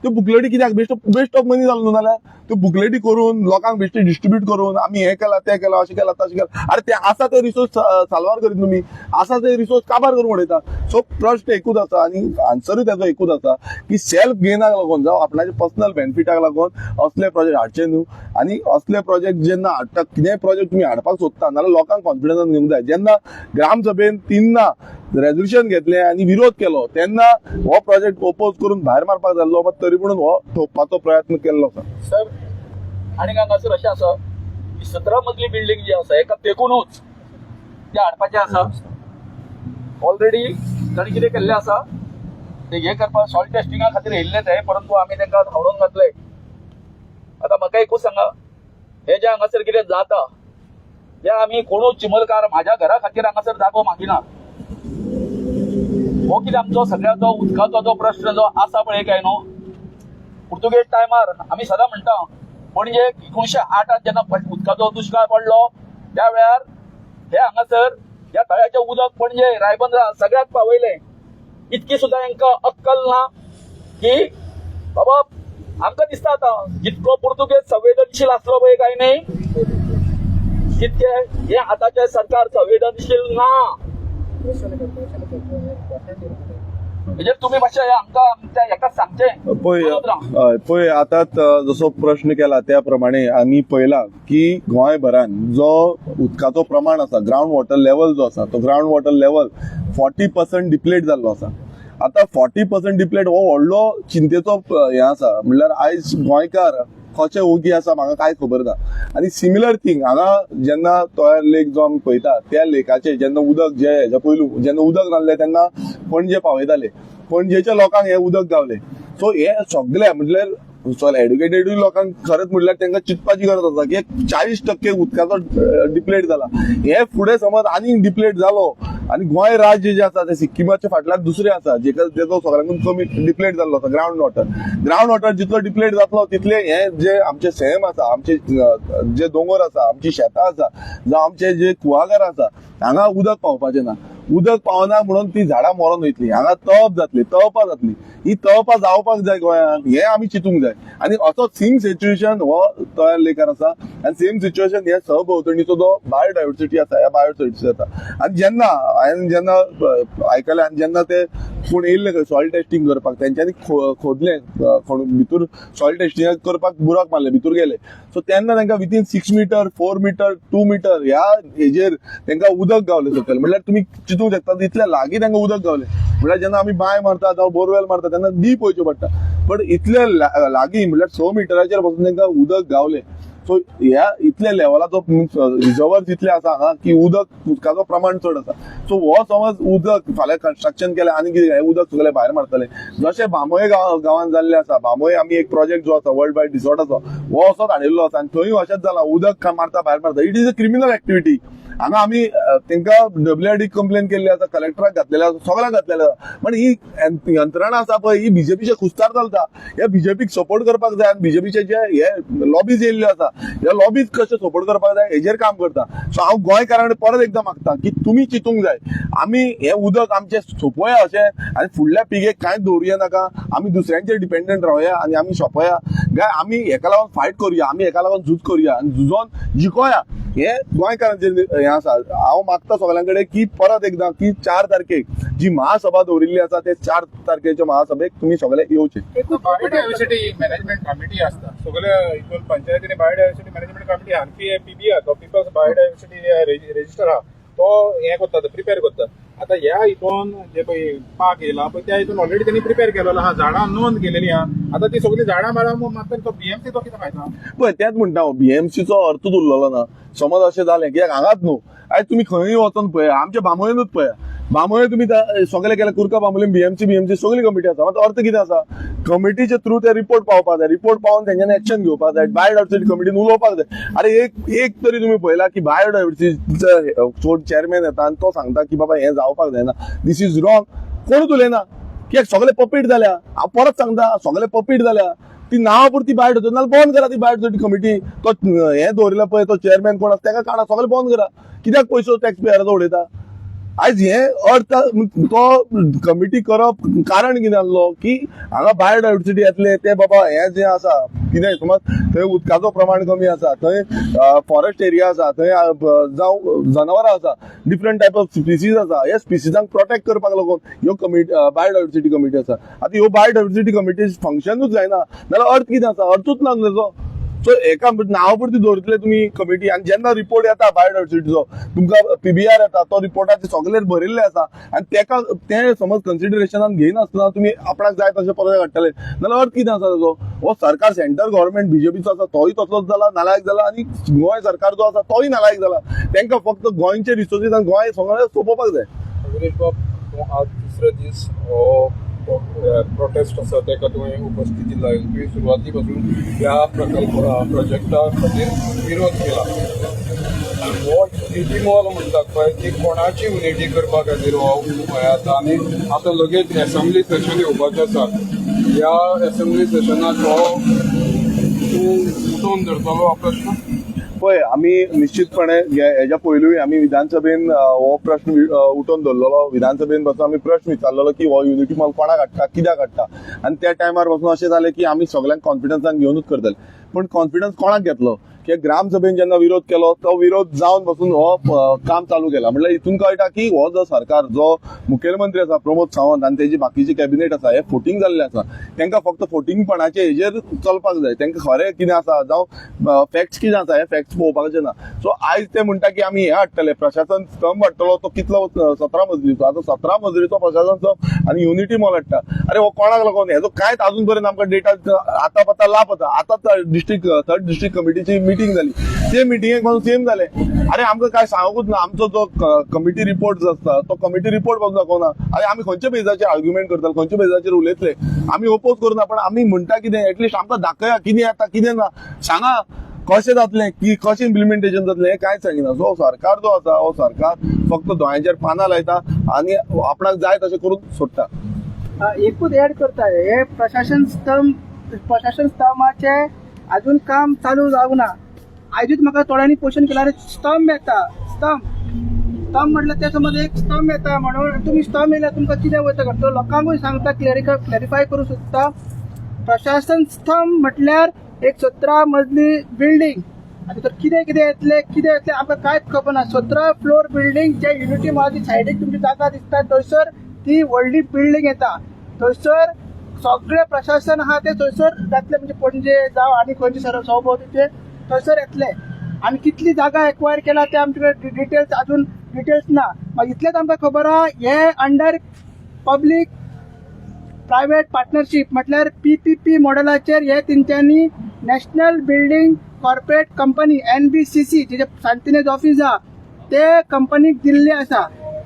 त्यो बुकलेटी कित्याक? बेश्टो वेस्ट ऑफ मनी जालो न्हू. जाल्यार त्यो बुकलेटी करून लोकांक बेश्टे डिस्ट्रीब्यूट करून आमी हें केलां, तें केलां, अशें केलां, तशें केलां. अरे, ते आसा ते रिसोर्स साल्वार करीत तुमी, आसा ते रिसोर्स काबार करून उडयता. सो प्रश्न एकूच आसा आनी आन्सरूय तेजो एकूच आसा की सेल्फ गेनाक लागून जावं आपणाच्या पर्सनल बेनिफिटाक लागून असले प्रोजेक्ट हाडचे न्हू. आनी असले प्रोजेक्ट जेन्ना हाडटा, कितेंय प्रोजेक्ट तुमी हाडपाक सोदता नाल्यार लोकांक कॉन्फिडन्सान घेवंक जाय. जेन्ना ग्रामसभेन तिन्ना रेजोल्युशन घेतलें आनी विरोध केलो तेन्ना हो प्रोजेक्ट ओपोज करून भायर मारपाक जाल्लो, मात तरी पूण हो थोपपाचो प्रयत्न केल्लो आसा. सर, आनी हांगासर अशें आसा की 17 मजली बिल्डींग जी आसा हेका तेकूनच ते हाडपाचें आसा. ऑलरेडी ताणी कितें केल्लें आसा, ते हे करपाक सॉयल टेस्टिंगा खातीर येयल्ले ते, परंतु आमी तांकां धांवडोवन घातले. आतां म्हाका एकूच सांगा, हे जे हांगासर कितें जाता ते आमी कोणूच चिमलकार म्हाज्या घरा खातीर हांगासर जागो मागिना. हो कितें आमचो सगळ्याचो उदकाचो जो प्रश्न जो आसा पळय काय न्हू, पुर्तुगेज टायमार आमी सदां म्हणटा, पणजे 1908 जेन्ना उदकाचो दुश्काळ पडलो त्या वेळार हे हांगासर ह्या तळ्याचें उदक पणजे, रायबंदरा सगळ्याक पावयलें. इतकी सुद्दां हांकां अक्कल ना की बाबा आमकां दिसता आतां जितको पुर्तुगेज संवेदनशील आसलो पळय काय न्ही, तितके हे आतांचे सरकार संवेदनशील ना. म्हणजे तुम्ही मातशें आमकां आमच्या हेका सांगचें. पळय. करत राव. हय, पळय, आतां जसो प्रश्न केला त्या प्रमाणे आमी पळयला की गोंयभरान जो उदकाचो प्रमाण आसा, ग्रावंड वॉटर लेवल जो आसा, तो ground water level 40% deplete जाल्लो आसा. आतां 40% डिप्लेट हो व्हडलो चिंतेचो हें आसा. म्हणल्यार आयज गोंयकार कशे ओगी आसा म्हाका कांय खबर ना. आनी सिमिलर थींग हांगा जेन्ना तो लेक जो आमी पळयता, त्या लेकाचेर जेन्ना उदक जे हेज्या पयलू जेन्ना उदक नासलें तेन्ना पणजे पावयताले, पणजेच्या लोकांक हें उदक गावलें. सो हे सगळे म्हटल्यार चल एड्युकेटेडूय लोकांक खरेंच म्हटल्यार तांकां चिंतपाची गरज आसा की 40% उदकाचो डिप्लेट जाला. हे फुडें समज आनीक डिप्लेट जालो आनी गोंय राज्य जें आसा तें सिक्किमाच्या फाटल्यान दुसरें आसा, जेका जेचो सगळ्यांकून कमी डिप्लेट जाल्लो आसा ग्रावंड वॉटर. ग्रावंड वॉटर जितलो डिप्लेट जातलो तितले हे जे आमचे सैम आसा, आमचे जे दोंगर आसा, आमची शेतां आसा, जावं आमचे जे कुळागरां आसा, हांगा उदक पावपाचें ना. उदक पावना म्हणून ती झाडां मरोन वयतली, हांगा तळप जातली, तळपां जातली. ही तळपां जावपाक जाय गोंयांत, हें आमी चिंतूंक जाय. आनी असो सेम सिच्युएशन हो तळ्या लेकार आसा आनी सेम सिच्युएशन हे सहभोंवतणीचो जो बायोडायवर्सिटी आसा, ह्या बायोडायवर्सिटी जाता. आनी जेन्ना हांवें जेन्ना आयकलें आनी जेन्ना ते कोण येयल्ले खंय सॉयल टेस्टिंग करपाक, तेंच्यांनी खोदलें, भितर सॉयल टेस्टिंग करपाक बुराक मारले, भितर गेले. सो तेन्ना तांकां within 6 meter, 4 meter, 2 meter ह्या हेजेर तांकां उदक गावलें सकयल. म्हणल्यार तुमी चिंतूंक शकता, इतल्या लागीं तांकां उदक गावलें. म्हणल्यार जेन्ना आमी बांय मारता जावं बोरवेल मारता तेन्ना डीप वयचें पडटा, बट इतले लागीं म्हणल्यार 6 मिटराचेर पासून तांकां उदक गावलें. सो ह्या इतल्या लेवलाचो रिजर्वर तितले आसा हांगा की उदकाचो प्रमाण चड आसा. सो हो समज उदक फाल्यां कन्स्ट्रक्शन केलें आनी कितें, हें उदक सगळें भायर मारतले, जशें बांबोळे गांवांत जाल्लें आसा. बांबोळे आमी एक प्रोजेक्ट जो आसा वर्ल्ड वायड रिसॉर्टाचो, हो असोच हाडिल्लो आसा आनी थंय अशेंच जालां, उदक मारता, भायर मारता. It is a criminal activity. हांगा आमी तांकां डब्ल्यूआरडी कंप्लेन केल्ली आसा, कलेक्टराक घातलेले आसा, सगळ्यांक घातलेले आसा. पण ही यंत्रणा आसा पळय, ही बीजेपीच्या खुस्तार चलता. ह्या बीजेपीक सपोर्ट करपाक जाय आनी बीजेपीचे जे हे लॉबीज येयल्ल्यो आसा, ह्या लॉबीज कशे सपोर्ट करपाक जाय हेजेर काम करता. सो हांव गोंयकारां कडेन परत एकदां मागता की तुमी चिंतूंक जाय, आमी हें उदक आमचें सोंपोया अशें आनी फुडल्या पिळगेक कांयच दवरुया नाका. आमी दुसऱ्यांचेर डिपेंडंट रावया आनी आमी सोंपोया काय आमी हेका लागून फायट करुया, आमी हेका लागून झूज करुया आनी झुजोन जिखोया, हे गोंयकारांचेर हें आसा. हांव मागता सगळ्यां कडेन की परत एकदां की 4 तारखेक जी महासभा दवरिल्ली आसा, ते 4 तारखेच्या महासभेक तुमी सगळे येवचे. एकूच बायोडायव्हर्सिटी मॅनेजमेंट कमिटी आसता सगळ्या हितून पंचायतीनी. बायोडायव्हर्सिटी मॅनेजमेंट कमिटी आहा, पीबी आहा, तो पिपल्स बायोडायव्हर्सिटी रजिस्टर आहा, तो हें करता, प्रिपेर करता. आतां ह्या हितून जे पळय पार्क येयला पळय, त्या हितून ऑलरेडी त्यांनी प्रिपेर केलेलो आहा, झाडां नोंद केलेली आहा. आतां ती सगळी झाडां मारा मारता, तो बीएमसी तो कितें फायदा? पळय, तेंच म्हणटा हांव, बीएमसीचो अर्थूच उरलेलो ना. समज अशें जालें कित्याक हांगाच न्हू, आयज तुमी खंयूय वचोन पळया, आमच्या बांबोळेनूच पळया, बांबोळे तुमी सगळे केले, कुर्का बांबोळीन बीएमसी बीएमसी सगळी कमिटी आसा. मात अर्थ कितें आसा? कमिटीचे थ्रू ते रिपोर्ट पावपाक जाय, रिपोर्ट पावोवन तेंच्यांनी एक्शन घेवपाक जाय, बायोडायवर्सिटी कमिटीन उलोवपाक जाय. अरे, एक एक तरी तुमी पळयला की बायोडायवर्सिटीचो कोण चेअरमॅन येता आनी तो सांगता की बाबा हें जावपाक जायना, this is wrong? कोणूच उलयना कित्याक? सगळे पपीट जाल्या. हांव परत सांगता, सगळे पपीट जाल्या. ती नांवा पुरती बायोडायव्हर्सिटी, नाल्यार बंद करा ती बायोडायव्हर्सिटी कमिटी. तो हें दवरिला पळय, तो चेअरमॅन कोण आसा तेका काडा, सगळें बंद करा. कित्याक पयसो टॅक्स पेयराचो उडयता? आयज हे अर्थ तो कमिटी करप कारण कितें आसलो की हांगा बायोडायव्हर्सिटी येतले ते बाबा हे जे आसा कितें समज थंय उदकाचो प्रमाण कमी आसा, थंय फॉरेस्ट एरिया आसा, थंय जावं जनावरां आसा, डिफरंट टायप ऑफ स्पिसीज आसा. ह्या स्पिसीजांक प्रोटेक्ट करपाक लागून ह्यो कमिटी, बायोडायव्हर्सिटी कमिटी आसा. आतां ह्यो बायोडायव्हर्सिटी कमिटी फंक्शनूच जायना जाल्यार अर्थ कितें आसा? अर्थूच ना तेजो. सो एका नांवा पुरती दवरतले तुमी कमिटी आनी जेन्ना रिपोर्ट येता बायोडायव्हर्सिटीचो, तुमकां पीबीआर येता, तो रिपोर्टाचे सगळे भरिल्ले आसा आनी तेका ते समज कन्सिडरेशनान घेयनासतना तुमी आपणाक जाय तशें प्रोजेक्ट हाडटले जाल्यार अर्थ कितें आसा तेजो? हो सरकार सेंटर गव्हर्मेंट बीजेपीचो आसा तोय तसलोच जाला, नालायक जाला आनी गोंय सरकार जो आसा तोय नालायक जाला. तांकां फक्त गोंयचे रिसोर्सीस आनी गोंय सगळें सोंपोवपाक जाय. विरेश बाब, तूं आज तिसरो दीस हो प्रोटेस्ट आसा तेका तुवें उपस्थिती लायली. तुवें सुरवाती पासून ह्या प्रकल्प प्रोजेक्टा खातीर विरोध केला. हो युनिटी मॉल म्हणटात पळय, ती कोणाची युनिटी करपा खातीर हो हें आसा? आनी आतां लगेच एसेंब्ली सेशन येवपाचें आसा. ह्या एसेंब्ली सेशनाक हो तूं उठोवन धरतलो हो प्रश्न? पळय, आमी निश्चितपणे हेज्या पयलूय आमी विधानसभेन हो प्रश्न उठोवन धरलेलो. विधानसभेन बसून आमी प्रश्न विचारलेलो की हो युनिटी मॉल कोणाक हाडटा, कित्याक हाडटा? आनी त्या टायमार बसून अशें जालें की आमी सगळ्यांक कॉन्फिडन्सान घेवनूच करतले. पूण कॉन्फिडन्स कोणाक घेतलो की ग्रामसभेन जेन्ना विरोध केलो तो विरोध जावन बसून हो काम चालू केला. म्हटल्यार हितून कळटा की हो जो सरकार, जो मुखेलमंत्री आसा प्रमोद सावंत आनी तेजी बाकीची कॅबिनेट आसा, हे फोटींग जाल्ले आसा. तांकां फक्त फोटिंगपणाचे हेजेर चलपाक जाय. तांकां खरें कितें आसा जावं फॅक्ट्स कितें आसा हे फॅक्ट्स पळोवपाचे ना. सो आयज ते म्हणटा की आमी हे हाडटले, प्रशासन स्तंभ हाडटलो. तो कितलो? 17 मजलीचो. आतां 17 मजलीचो प्रशासन स्तंभ आनी युनिटी मॉल हाडटा. अरे, हो कोणाक लागून? हेजो कांयच अजून पर्यंत आमकां डेटा आता पत्ता लापता. आतां डिस्ट्रिक्ट थर्ड डिस्ट्रिक्ट कमिटीची मिटींग जाली, ते मिटिंगेक पासून सेम जालें. अरे, आमकां काय सांगूच ना. आमचो जो कमिटी रिपोर्ट आसता तो कमिटी रिपोर्ट पासून दाखोवना. अरे, आमी खंयच्या बेजाचेर आर्ग्युमेंट करतले? खंयच्या बेजाचेर उलयतले? आमी ओपोज करुना, पण आमी म्हणटा कितें, एटलिस्ट आमकां दाखया कितें येता कितें ना, सांगा कशें जातलें की कशें इम्प्लिमेंटेशन जातलें, हें कांयच सांगिना. सो सरकार जो आसा हो सरकार फक्त दोळ्यांचेर पानां लायता आनी आपणाक जाय तशें करून सोडटा. एकूच ऍड करता, हे प्रशासन स्तंभ, प्रशासन स्तंभाचे अजून काम चालू जावंक ना. आयजूच म्हाका थोड्यांनी क्वेश्चन केला, अरे स्तंभ येता, स्तंभ स्तंभ म्हटल्यार ते समज एक स्तंभ येता म्हणून तुमी स्तंभ येयल्यार तुमकां कितें वयता करता. लोकांकूय सांगता, क्लॅरिफाय करूं सोदता. प्रशासन स्तंभ म्हटल्यार एक 17 मजली बिल्डींग. आतां तर कितें कितें येतलें, कितें येतलें आमकां कांयच खबर ना. 17 फ्लोर बिल्डींग जे युनिटी मॉलाची सायडीक तुमची जागा दिसता थंयसर ती व्हडली बिल्डींग येता. थंयसर सगळें प्रशासन आहा तें थंयसर जातलें. म्हणजे पणजे जावं आनी खंयचे सभोवतीचे थंयसर येतले. आनी कितली जागा एक्वायर केला ते आमचे कडेन डिटेल्स, अजून डिटेल्स ना. मागीर इतलेंच आमकां खबर आहा, हे अंडर पब्लीक प्रायव्हेट पार्टनरशीप म्हटल्यार पीपीपी मॉडेलाचेर हे तेंच्यांनी national building corporate company, NBCC, JJ सांतिनेज ऑफिस आहा ते कंपनीक दिल्ली आसा.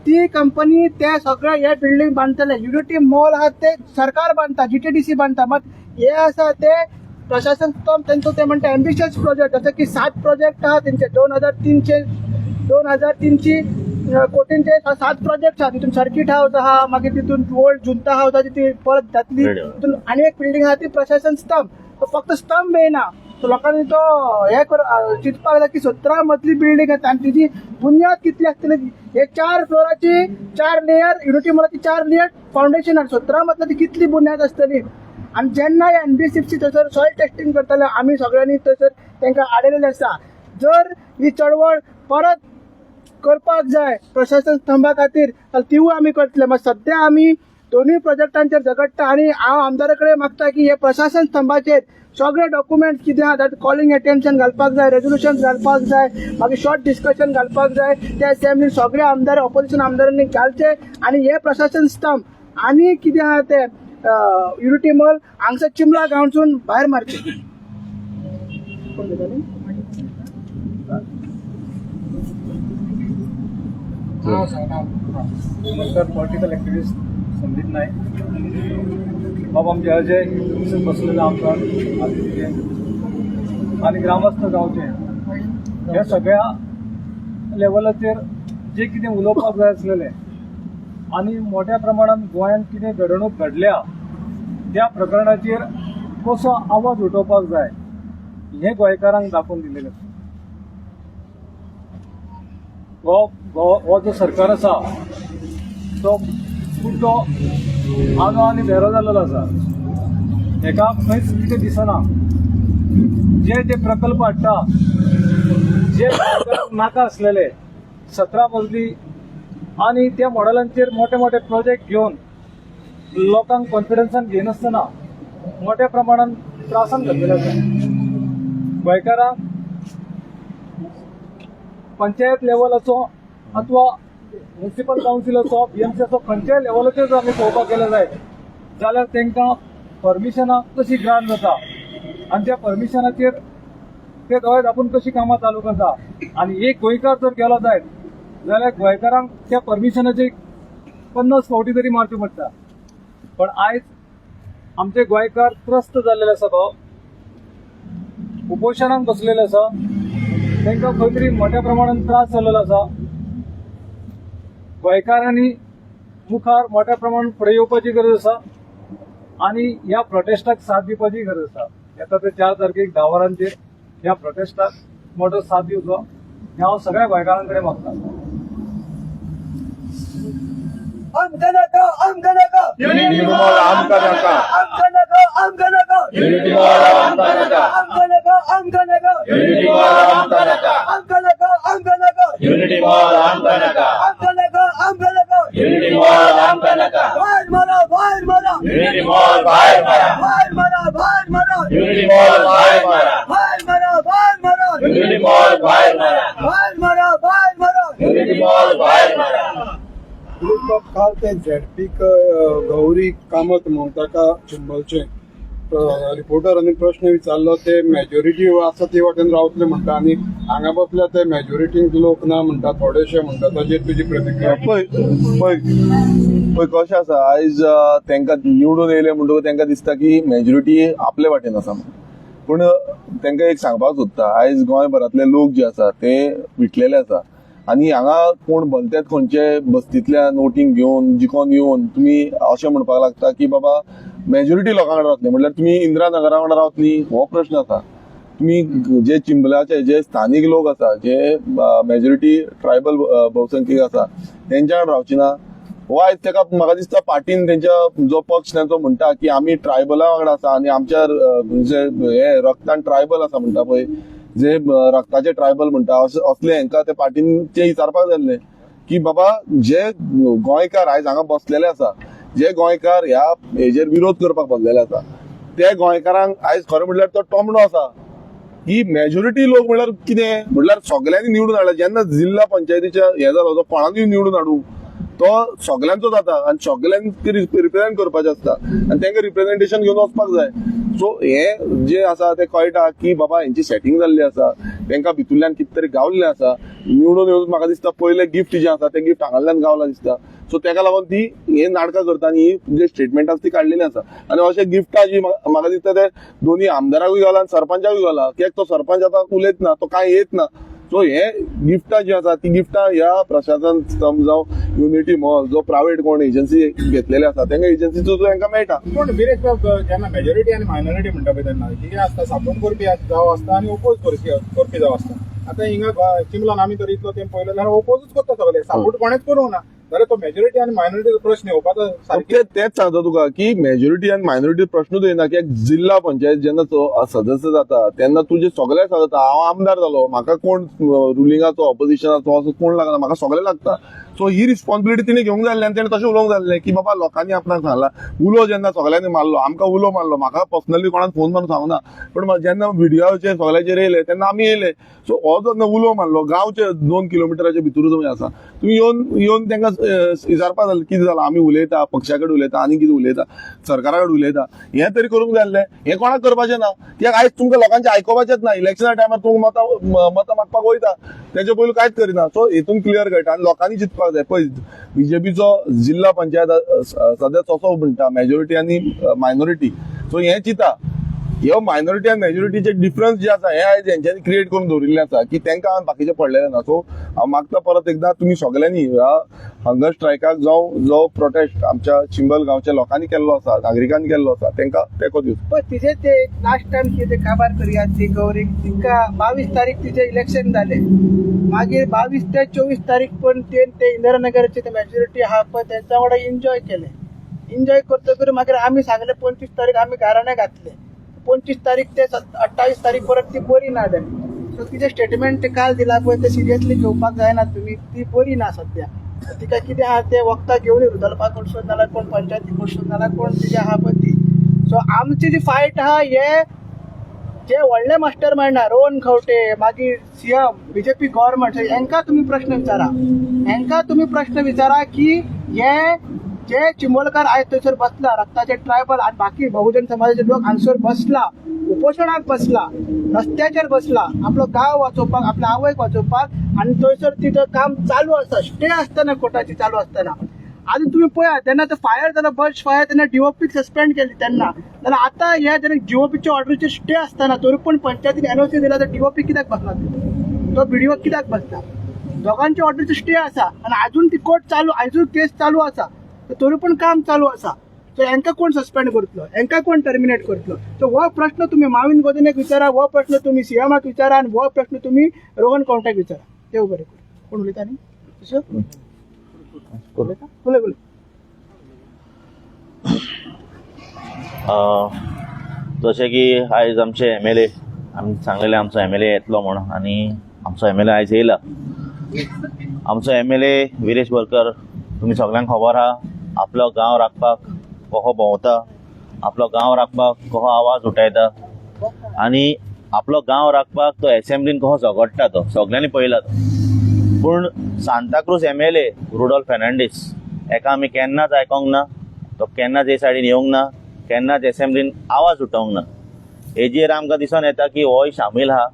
ती कंपनी ते सगळे हे बिल्डींग बांदतले. युनिटी मॉल आहा ते सरकार बांदता, जीटीडीसी बांदता. मात हे आसा ते प्रशासन तेंचो ते म्हणटा एम्बिशियस प्रोजेक्ट, जसं की सात प्रोजेक्ट आहा तेंचे, 2300, 2300 कोटींचे सात प्रोजेक्ट आहा. तितून सर्किट हाऊस आहा, मागीर तितून ओल्ड जुंता हाऊस आहा ती परत जातली, तितून आनी एक बिल्डींग आहा ती प्रशासन स्तंभ. तो फक्त स्तंभ येयना. सो लोकांनी तो हे चिंतपाक जाय की 17 मजली बिल्डींग आसा आनी तिजी बुन्याद कितली आसतली. हे चार फ्लोराची चार लेयर, युनिटी मॉलाची चार लेयर फाउंडेशन आनी 17 मजली ती कितली बुन्याद आसतली? आनी जेन्ना एनबीसीसी थंयसर सॉयल टेस्टिंग करतले, आमी सगळ्यांनी थंयसर तांकां आडयलेलें आसा. जर ही चळवळ परत करपाक जाय प्रशासन स्तंभा खातीर जाल्यार तिवूय आमी करतले. मात सद्या आमी दोनूय प्रोजेक्टांचेर झगडटा आनी हांव आमदारा कडेन मागता की हे प्रशासन स्तंभाचेर सगळे डॉक्युमेंट्स कितें आहा, कॉलिंग एटेन्शन घालपाक जाय, रेजोल्युशन घालपाक जाय, मागीर शॉर्ट डिस्कशन घालपाक जाय. त्या असेंब्लीन सगळे आमदार, ऑपोजिशन आमदारांनी घालचे आनी हे प्रशासन स्तंभ आनी कितें आहा ते युनिटी मॉल हांगसर चिंबला गांवसून भायर मारचे. कोण उलयताले? नमस्कार. Political activist Sandeep Naik. बाब आमचे अजय थंयसर बसलेले आमदार आदित्य आनी ग्रामस्थ गांवचे, ह्या सगळ्या लेवलाचेर जे कितें उलोवपाक जाय आसलेलें आनी मोठ्या प्रमाणान गोंयांत कितें घडणूक घडल्या त्या प्रकरणाचेर कसो आवाज उठोवपाक जाय हें गोंयकारांक दाखोवन दिलेलें आसा. हो हो हो जो सरकार आसा तो कुड्डो, आदो आनी भेरो जाल्लो आसा. हेका खंयच कितें दिसना. जे जे प्रकल्प हाडटा जे गोंयकारांक नाका आसलेले 17 मजली आनी त्या मॉडेलांचेर मोठे मोठे प्रोजेक्ट घेवन लोकांक कॉन्फिडन्सान घेयनासतना मोठ्या प्रमाणान त्रासान घातलेले आसा गोंयकारांक. पंचायत लेवलाचो अथवा म्युनिसिपल कावन्सिलाचो, बीएमसी असो, खंयच्याय लेवलाचेर जर आमी पळोवपाक गेले जायत जाल्यार तांकां परमिशनां कशी ग्रांट जाता आनी त्या परमिशनाचेर ते दोळे धांपून कशी कामां चालू करता आनी एक गोंयकार जर गेलो जायत जाल्यार गोंयकारांक त्या परमिशनाचे 50 फावटी तरी मारच्यो पडटा. पण आयज आमचे गोंयकार त्रस्त जाल्लेले आसा भाव, उपोशणाक बसलेले आसा. तांकां खंय तरी मोठ्या प्रमाणान त्रास जाल्लेलो आसा. गोंयकारांनी मुखार मोठ्या प्रमाणात फुडें येवपाची गरज आसा आनी ह्या प्रोटेस्टाक साथ दिवपाची गरज आसा. येता ते 4 तारखेक 10 वरांचेर ह्या प्रोटेस्टाक मोठो साथ दिवचो हें हांव सगळ्या गोंयकारां कडेन मागता. आमकां नाका, आमकां नाका. युनिटी मॉल आमकां नाका. आमकां नाका, आमकां नाका. युनिटी मॉल आमकां नाका. आमकां नाका, आमकां नाका. युनिटी मॉल आमकां नाका. आमकां नाका, आमकां नाका. युनिटी मॉल आमकां नाका. आमकां नाका, आमकां नाका. युनिटी मॉल आमकां नाका. भायर मारा, भायर मारा. युनिटी मॉल भायर मारा. भायर मारा, भायर मारा. युनिटी मॉल भायर मारा. भायर मारा, भायर मारा. युनिटी मॉल भायर मारा. भायर मारा, भायर मारा. युनिटी मॉल भायर मारा. काल ते झेडपीक गौरी कामत म्हणून ताका चिंबलचे रिपोर्टरांनी प्रश्न विचारलो, ते मेजॉरिटी आसा ती वाटेन रावतले म्हणटा आनी हांगा बसल्या ते मेजॉरिटीक लोक ना म्हणटा, थोडेशे म्हणटा. ताजेर तुजी प्रतिक्रिया? पळय पळय पळय, कशें आसा, आयज तांकां निवडून येयले म्हणटकूच तांकां दिसता की मेजॉरिटी आपले वाटेन आसा म्हणून. पूण तांकां एक सांगपाक सोदता, आयज गोंयभरांतले लोक जे आसा ते विटलेले आसा आनी हांगा कोण भलतेच खंयचे बस्तींतल्यान वोटींग घेवन जिखोन येवन तुमी अशें म्हणपाक लागता की बाबा मेजॉरिटी लोकां वांगडा रावतले, म्हटल्यार तुमी इंदिरा नगरा वांगडा रावतली हो प्रश्न आसा. तुमी जे चिंबलाचे जे स्थानीक लोक आसा, जे मेजॉरिटी ट्रायबल बहुसंख्यक आसा, तेंच्या वांगडा रावची ना हो आयज ताका म्हाका दिसता पार्टीन तेंच्या जो पक्ष तेंचो म्हणटा की आमी ट्रायबला वांगडा आसा आनी आमच्या जे हे रक्तान ट्रायबल आसा म्हणटा पळय, जे रक्ताचे ट्रायबल म्हणटा, असले हांकां ते पार्टीन ते विचारपाक जाय आसलें की बाबा जे गोंयकार आयज हांगा बसलेले आसा, जे गोंयकार ह्या हेजेर विरोध करपाक बसलेले आसा, ते गोंयकारांक आयज खरें म्हटल्यार तो टोमणो आसा की मेजॉरिटी लोक म्हणल्यार कितें, म्हणल्यार सगल्यांनी निवडून हाडला. जेन्ना जिल्हा पंचायतीच्या हे जालो तो कोणाकूय निवडून हाडूं तो सगल्यांचो जाता आनी सगल्यांक ते रिप्रेझेंट करपाचें आसता आनी तांकां रिप्रेझेंटेशन घेवन वचपाक जाय. सो हे जे आसा ते कळटा की बाबा हेंची सेटींग जाल्ली आसा, तांकां भितूरल्यान कितें तरी गावल्लें आसा. निवडून येवन म्हाका दिसता पयलें गिफ्ट जें आसा तें गिफ्ट हांगांतल्यान गावलां दिसता. सो तेका लागून ती हे नाटकां करता आनी ही जे स्टेटमेंट आसा ती काडलेली आसा. आनी अशें गिफ्टां जी म्हाका दिसता ते दोनी आमदाराकूय गावला आनी सरपंचाकूय गावला, कित्याक तो सरपंच आतां उलयत ना, तो कांय येत ना. सो हे गिफ्टां जी आसा ती गिफ्टां ह्या प्रशासन स्तंभ जावं युनिटी मॉल जो प्रायवेट कोण एजन्सी घेतलेले आसा तांकां एजन्सीचो तांकां मेळटा. पूण विरेश बाब, जेन्ना मेजॉरिटी आनी मायनॉरिटी म्हणटा पळय तेन्ना कितें आसता, सपोर्ट करपी जावं आसता आनी ओपोज करपी जावं आसता. आतां हिंगा चिंबलान आमी तर इतलो तेंप पळयलो जाल्यार ओपोजूच करता सगळे, सपोर्ट कोणेच करूंक ना. जाल्यार तो मेजॉरिटी आनी मायनॉरिटीचो प्रश्न येवपाचो सारकें. तेच सांगता तुका की मेजॉरिटी आनी मायनॉरिटी प्रश्नूच येना, की जिल्हा पंचायत जेन्ना सदस्य जाता तेन्ना तुजे सगळे सांगता हांव आमदार जालो, म्हाका कोण रुलिंगाचो ऑपोजिशनाचो असो कोण लागना, म्हाका सगळे लागता. सो ही रिस्पॉन्सिबिलिटी तिणे घेवंक जाय आसली आनी तेणें तशें उलोवंक जाय आसलें की बाबा लोकांनी आपणाक सांगला. उलो जेन्ना सगळ्यांनी मारलो, आमकां उलो मारलो, म्हाका पर्सनली कोणाक फोन मारून सांगना, पण जेन्ना व्हिडियोचेर सगळ्याचेर येयले तेन्ना आमी येयले. सो हो जेन्ना उलो मारलो गांवचे 2 किलोमिटराच्या भितरूच तुमी आसा, तुमी येवन येवन तांकां विचारपा जालें कितें जालां, आमी उलयता, पक्षा कडेन उलयता आनी कितें उलयता, सरकारा कडेन उलयता, हें तरी करूंक जाय आसलें. हें कोणाक करपाचें ना, कित्याक आयज तुमकां लोकांचें आयकुपाचेंच ना. इलेक्शना टायमार तुमकां मतां मागपाक वयता, तेजे पयलू कांयच करिना. सो हेतून क्लियर कळटा आनी लोकांनी चिंतपाक जाय. पळय बीजेपीचो जिल्हा पंचायत सदस्य असो म्हणटा मेजॉरिटी आनी मायनॉरिटी, सो हें चिंता. ह्यो मायनॉरिटी आनी मेजॉरिटीचे डिफरन्स जे आसा हे आयज हेंच्यांनी क्रिएट करून दवरिल्ले आसा की तांकां बाकीचे पडलेले ना. सो हांव मागता परत एकदां तुमी सगल्यांनी ह्या हंगर स्ट्रायकाक जावं जो प्रोटेस्ट आमच्या चिंबल गांवच्या लोकांनी केल्लो आसा, नागरिकांनी केल्लो आसा, तांकां तेंको दिवचो. पण तिजे ते लास्ट टायम कितें काबार करुया ती गौरीक, तिका 22 तारीख तिजे इलेक्शन जाले, मागीर 22 ते 24 तारीख पण ते ते इंदिरानगरचे ते मेजॉरिटी आहा पळय तेंच्या वांगडा एन्जॉय केले. एन्जॉय करतकूच मागीर आमी सांगले 25 तारीख आमी गाराणें घातले. 25 तारीख ते 28 तारीख परत ती बरी ना जाली. सो तिजें स्टेटमेंट ते काल दिला पळय ते सिरियसली घेवपाक जायना तुमी, ती बरी ना सद्या. तिका कितें आहा ते वखदां घेवन रुदलपा कडसून नाल्यार कोण पंचायती कडसून नाल्यार कोण तिजें आहा पळय ती. सो आमची जी फायट आहा हे जे व्हडले मास्टर मायंड आहा रोहन खंवटे, मागीर सीएम, बीजेपी गव्हर्मेंट, हेंकां तुमी प्रश्न विचारा, हेंकां तुमी प्रश्न विचारा की हे जे चिंबलकार आयज थंयसर बसला, रक्ताचे ट्रायबल आनी बाकी बहुजन समाजाचे लोक हांगसर बसला, उपोशणाक बसला, रस्त्याचेर बसला, आपलो गांव वाचोवपाक, आपल्या आवयक वाचोवपाक. आनी थंयसर तिचो काम चालू आसा, स्टे आसतना कोर्टाची चालू आसतना आजून तुमी पळयात तेन्ना तो फायर जालो, बर्स्ट फायर, तेन्ना डीओपीक सस्पेंड केली तेन्ना. जाल्यार आतां हे जेन्ना डीओपीच्या ऑर्डरीचेर स्टे आसतना तरी पण पंचायतीन एनओसी दिला तर डीओपी कित्याक बसना, तो बीडीओ कित्याक बसना? दोगांच्या ऑर्डरीचो स्टे आसा आनी आजून ती कोर्ट चालू, आजून केस चालू आसा, तरी पण काम चालू आसा. सो हेंकां कोण सस्पेंड करतलो, हेंकां कोण टर्मिनेट करतलो? सो हो प्रश्न तुमी माविन गोदिन्होक विचारा, हो प्रश्न तुमी सीएमाक विचारा आनी हो प्रश्न तुमी रोहन खंवट्याक विचारा. देव बरें करूं. कोण उलयता न्ही? उलयता, उलय उलय. जशें की आयज आमचे एमएलए, आमी सांगलेले आमचो एमएलए येतलो म्हूण, आनी आमचो एमएलए आयज येयला. आमचो एमएलए विरेश बोरकर तुमी सगल्यांक खबर आहा, आपलो गांव राखपाक कसो भोंवता, आपलो गांव राखपाक कसो आवाज उठयता आनी आपलो गांव राखपाक तो एसेंब्लीन कसो झगडटा तो सगल्यांनी पळयला तो. पूण सांताक्रूज एमएलए रुडोल्फ फेर्नांडीस हेका आमी केन्नाच आयकोंक ना, तो केन्नाच हे सायडीन येवंक ना, केन्नाच एसेंब्लीन आवाज उठोवंक ना. हेजेर आमकां दिसून येता की होय शामील आहा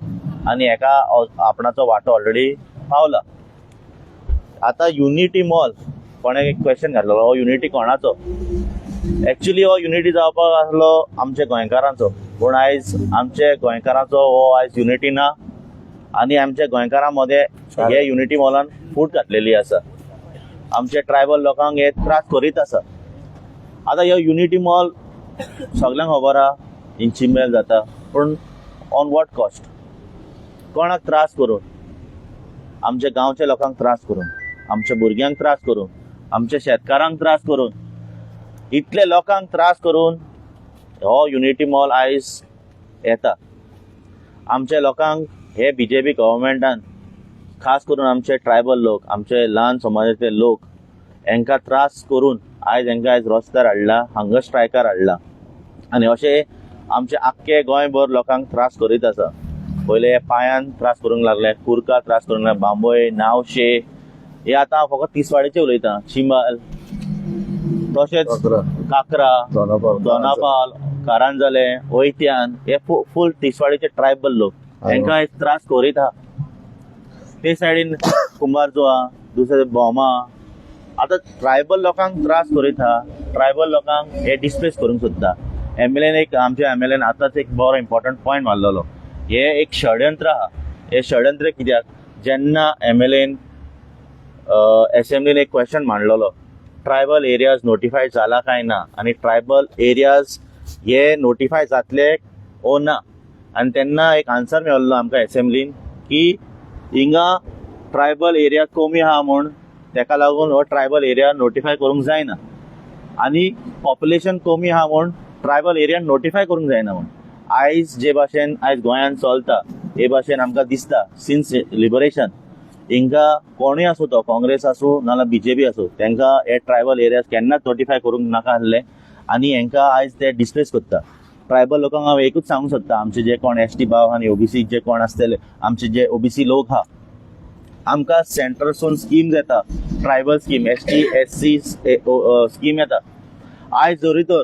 आनी हेका आपणाचो वांटो ऑलरेडी पावला. आतां युनिटी मॉल कोणें एक क्वेश्चन घातलेलो, हो युनिटी कोणाचो? एक्चुली हो युनिटी जावपाक आसलो आमच्या गोंयकारांचो, पूण आयज आमच्या गोंयकारांचो हो आयज युनिटी ना आनी आमच्या गोंयकारां मदें हे युनिटी मॉलान फूट घातलेली आसा. आमचे ट्रायबल लोकांक हे त्रास करीत आसा. आतां ह्यो युनिटी मॉल सगल्यांक खबर आहा इन चिंबल जाता, पूण ऑन what cost? कोणाक त्रास करून? आमच्या गांवच्या लोकांक त्रास करून, आमच्या भुरग्यांक त्रास करून, आमच्या शेतकारांक त्रास करून, इतले लोकांक त्रास करून हो युनिटी मॉल आयज येता. आमच्या लोकांक हे बीजेपी गव्हर्मेंटान, खास करून आमचे ट्रायबल लोक, आमचे ल्हान समाजाचे लोक, हेंकां त्रास करून आयज हेंकां आयज रस्त्यार हाडला, हंगर स्ट्रायकार हाडला आनी अशें आमचे आख्खे गोंयभर लोकांक त्रास करीत आसा. पयले पांयान त्रास करूंक लागले, कुरका त्रास करूंक लागले, बांबोळे, नावशे, हे आतां हांव फकत तिसवाडीचे उलयतां, चिंबल, तशेंच काकरा, दोनापाल, कारांजले, वैत्यान, हे फूल तिसवाडीचे ट्रायबल लोक हेंकां हे त्रास करीत आहा. ते सायडीन कुंभारजुआ, दुसरे भोमा, आतां ट्रायबल लोकांक त्रास करीत आहा. ट्रायबल लोकांक हे डिस्प्लेस करूंक सोदता. एमएलएन एक, आमच्या एमएलएन आतांच एक बरो इम्पॉर्टंट पॉयंट मारलेलो, हे एक षडयंत्र आहा. हे षडयंत्र कित्याक? जेन्ना एमएलएन एसेंब्लीन एक क्वेश्चन मांडलेलो, ट्रायबल एरियाज नोटिफाय जाला काय ना आनी ट्रायबल एरियाज हे नोटिफाय जातले ओ ना, आनी तेन्ना एक आन्सर मेळिल्लो आमकां एसेंब्लीन की हिंगा ट्रायबल एरिया कमी आहा म्हूण तेका लागून हो ट्रायबल एरिया नोटिफाय करूंक जायना आनी पॉप्युलेशन कमी आहा म्हूण ट्रायबल एरिया नोटिफाय करूंक जायना म्हूण. आयज जे भाशेन आयज गोंयांत चलता हे भाशेन आमकां दिसता सिन्स लिबरेशन हिंगा कोणूय आसूं, तो काँग्रेस आसूं नाजाल्यार बीजेपी आसूं, तांकां हे ट्रायबल एरियाज केन्नाच नोटिफाय करूंक नाका आसले आनी हेंकां आयज ते डिस्प्लेस करता. ट्रायबल लोकांक हांव एकूच सांगूंक सोदता, आमचे जे कोण एसटी भाव आनी ओबीसी जे कोण आसतले, आमचे जे ओबीसी लोक आहा, आमकां सेंट्रलसून स्कीम येता, tribal scheme, ST SC scheme येता. आयज जरी तर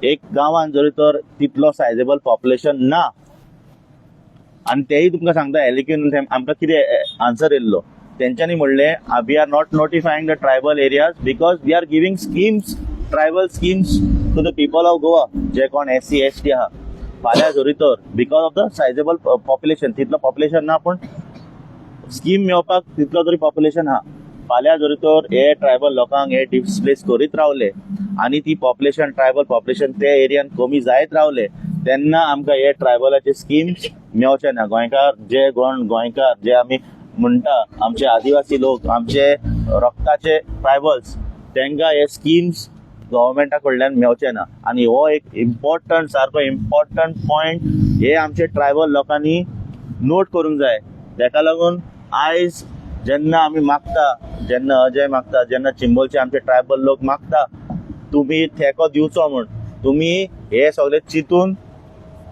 एक गांवान जरी तर तितलो सायजेबल पॉप्युलेशन ना, आनी तेय तुमकां सांगता एलक्यून आमकां कितें आन्सर येयल्लो, तेंच्यांनी म्हणलें we are not notifying the tribal areas because we are giving schemes, tribal schemes to the people of Goa, जे कोण एससी एसटी आहा. फाल्यां जरी तर because of the sizable population, तितलो पॉप्युलेशन ना पूण स्कीम मेळपाक तितलो तरी पॉप्युलेशन आहा. फाल्यां जरी तर हे ट्रायबल लोकांक हे डिसप्लेस करीत रावले आनी ती पॉप्युलेशन, ट्रायबल पॉप्युलेशन ते एरियान कमी जायत रावले, तेन्ना आमकां हे ट्रायबलाचे स्किम्स मेवचे ना. गोंयकार जे कोण गोंयकार जे आमी म्हणटा, आमचे आदिवासी लोक, आमचे रक्ताचे ट्रायबल्स, तांकां हे स्किम्स गव्हर्मेंटा कडल्यान मेवचे ना. आनी हो एक इम्पॉर्टंट, सारको इम्पॉर्टंट पॉयंट हे आमचे ट्रायबल लोकांनी नोट करूंक जाय. तेका लागून आयज जेन्ना आमी मागता, जेन्ना अजय मागता, जेन्ना चिंबलचे आमचे ट्रायबल लोक मागता, तुमी ठेको दिवचो म्हूण, तुमी हे सगळे चिंतून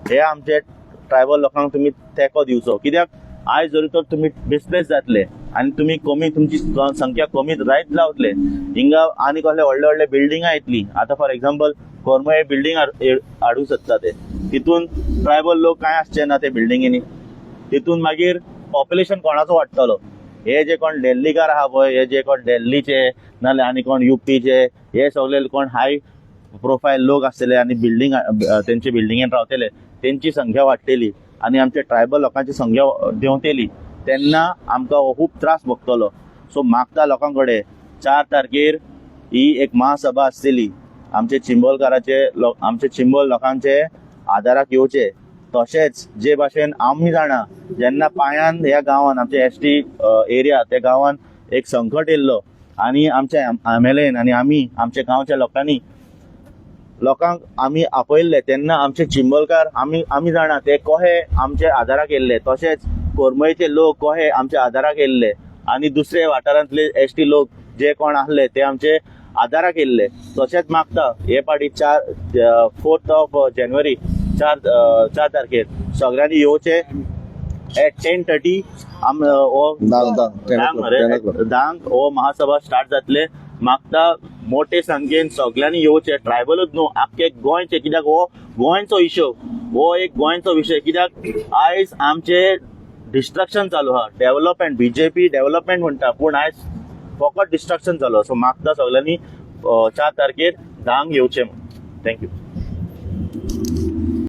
हे आमचे ट्रायबल लोकांक तुमी तेंको दिवचो. कित्याक आयज जरी तर तुमी डिस्प्लेस जातले आनी तुमी कमी, तुमची संख्या कमी जायत रावतले, हिंगा आनी कसले व्हडले व्हडले बिल्डिंगां येतली. आतां फॉर एग्जाम्पल करमळे बिल्डींग हाडूंक सोदता ते, तितून ट्रायबल लोक कांय आसचे ना ते बिल्डिंगेनी. तितून मागीर पॉप्युलेशन कोणाचो वाडटलो? हे जे कोण दिल्लीकार आहा पळय, हे जे कोण दिल्लीचे नाल्यार आनी कोण युपीचे, हे सगळे कोण हाय प्रोफायल लोक आसतले आनी बिल्डींग तेंचे बिल्डिंगेन रावतले, तेंची संख्या वाडटली आनी आमचे ट्रायबल लोकांची संख्या देंवतली. तेन्ना आमकां हो खूब त्रास भोगतलो. सो मागता लोकां कडेन, 4 तारखेर ही एक महासभा आसतली. आमचे चिंबलकाराचे, आमचे चिंबल लोकांचे आदाराक येवचे. तशेंच जे भाशेन आमी जाणा, जेन्ना पांयान ह्या गांवान, आमच्या एसटी एरिया त्या गांवान एक संकट येयल्लो आनी आमच्या एमएलएन आनी आमी आमच्या गांवच्या लोकांनी लोकांक आमी आपयल्ले, तेन्ना आमचे चिंबलकार आमी जाणा ते कहे आमच्या आदाराक येयल्ले. तशेंच करमळचे लोक कहे आमच्या आदाराक येयल्ले आनी दुसरे वाठारांतले एसटी लोक जे कोण आहले ते आमचे आदाराक येयल्ले. तशेंच मागता, हे पाटी चार, 4th of January, 4 तारखेर सगळ्यांनी येवचे एट 10:30. आम हो 10, 10, 10 10 o'clock, मरे 10 o'clock. 10क हो महासभा स्टार्ट जातले. मागता मोठे संख्येन सगळ्यांनी येवचे, ट्रायबलूच न्हू, आख्खे गोंयचे. कित्याक हो गोंयचो इशू, हो एक गोंयचो विशय. कित्याक आयज आमचे डिस्ट्रक्शन चालू आहा. डेव्हलपमेंट, बीजेपी डेव्हलपमेंट म्हणटा, पूण आयज फकत डिस्ट्रक्शन चालू. सो मागता सगळ्यांनी 4 तारखेर 10क येवचे. Thank you.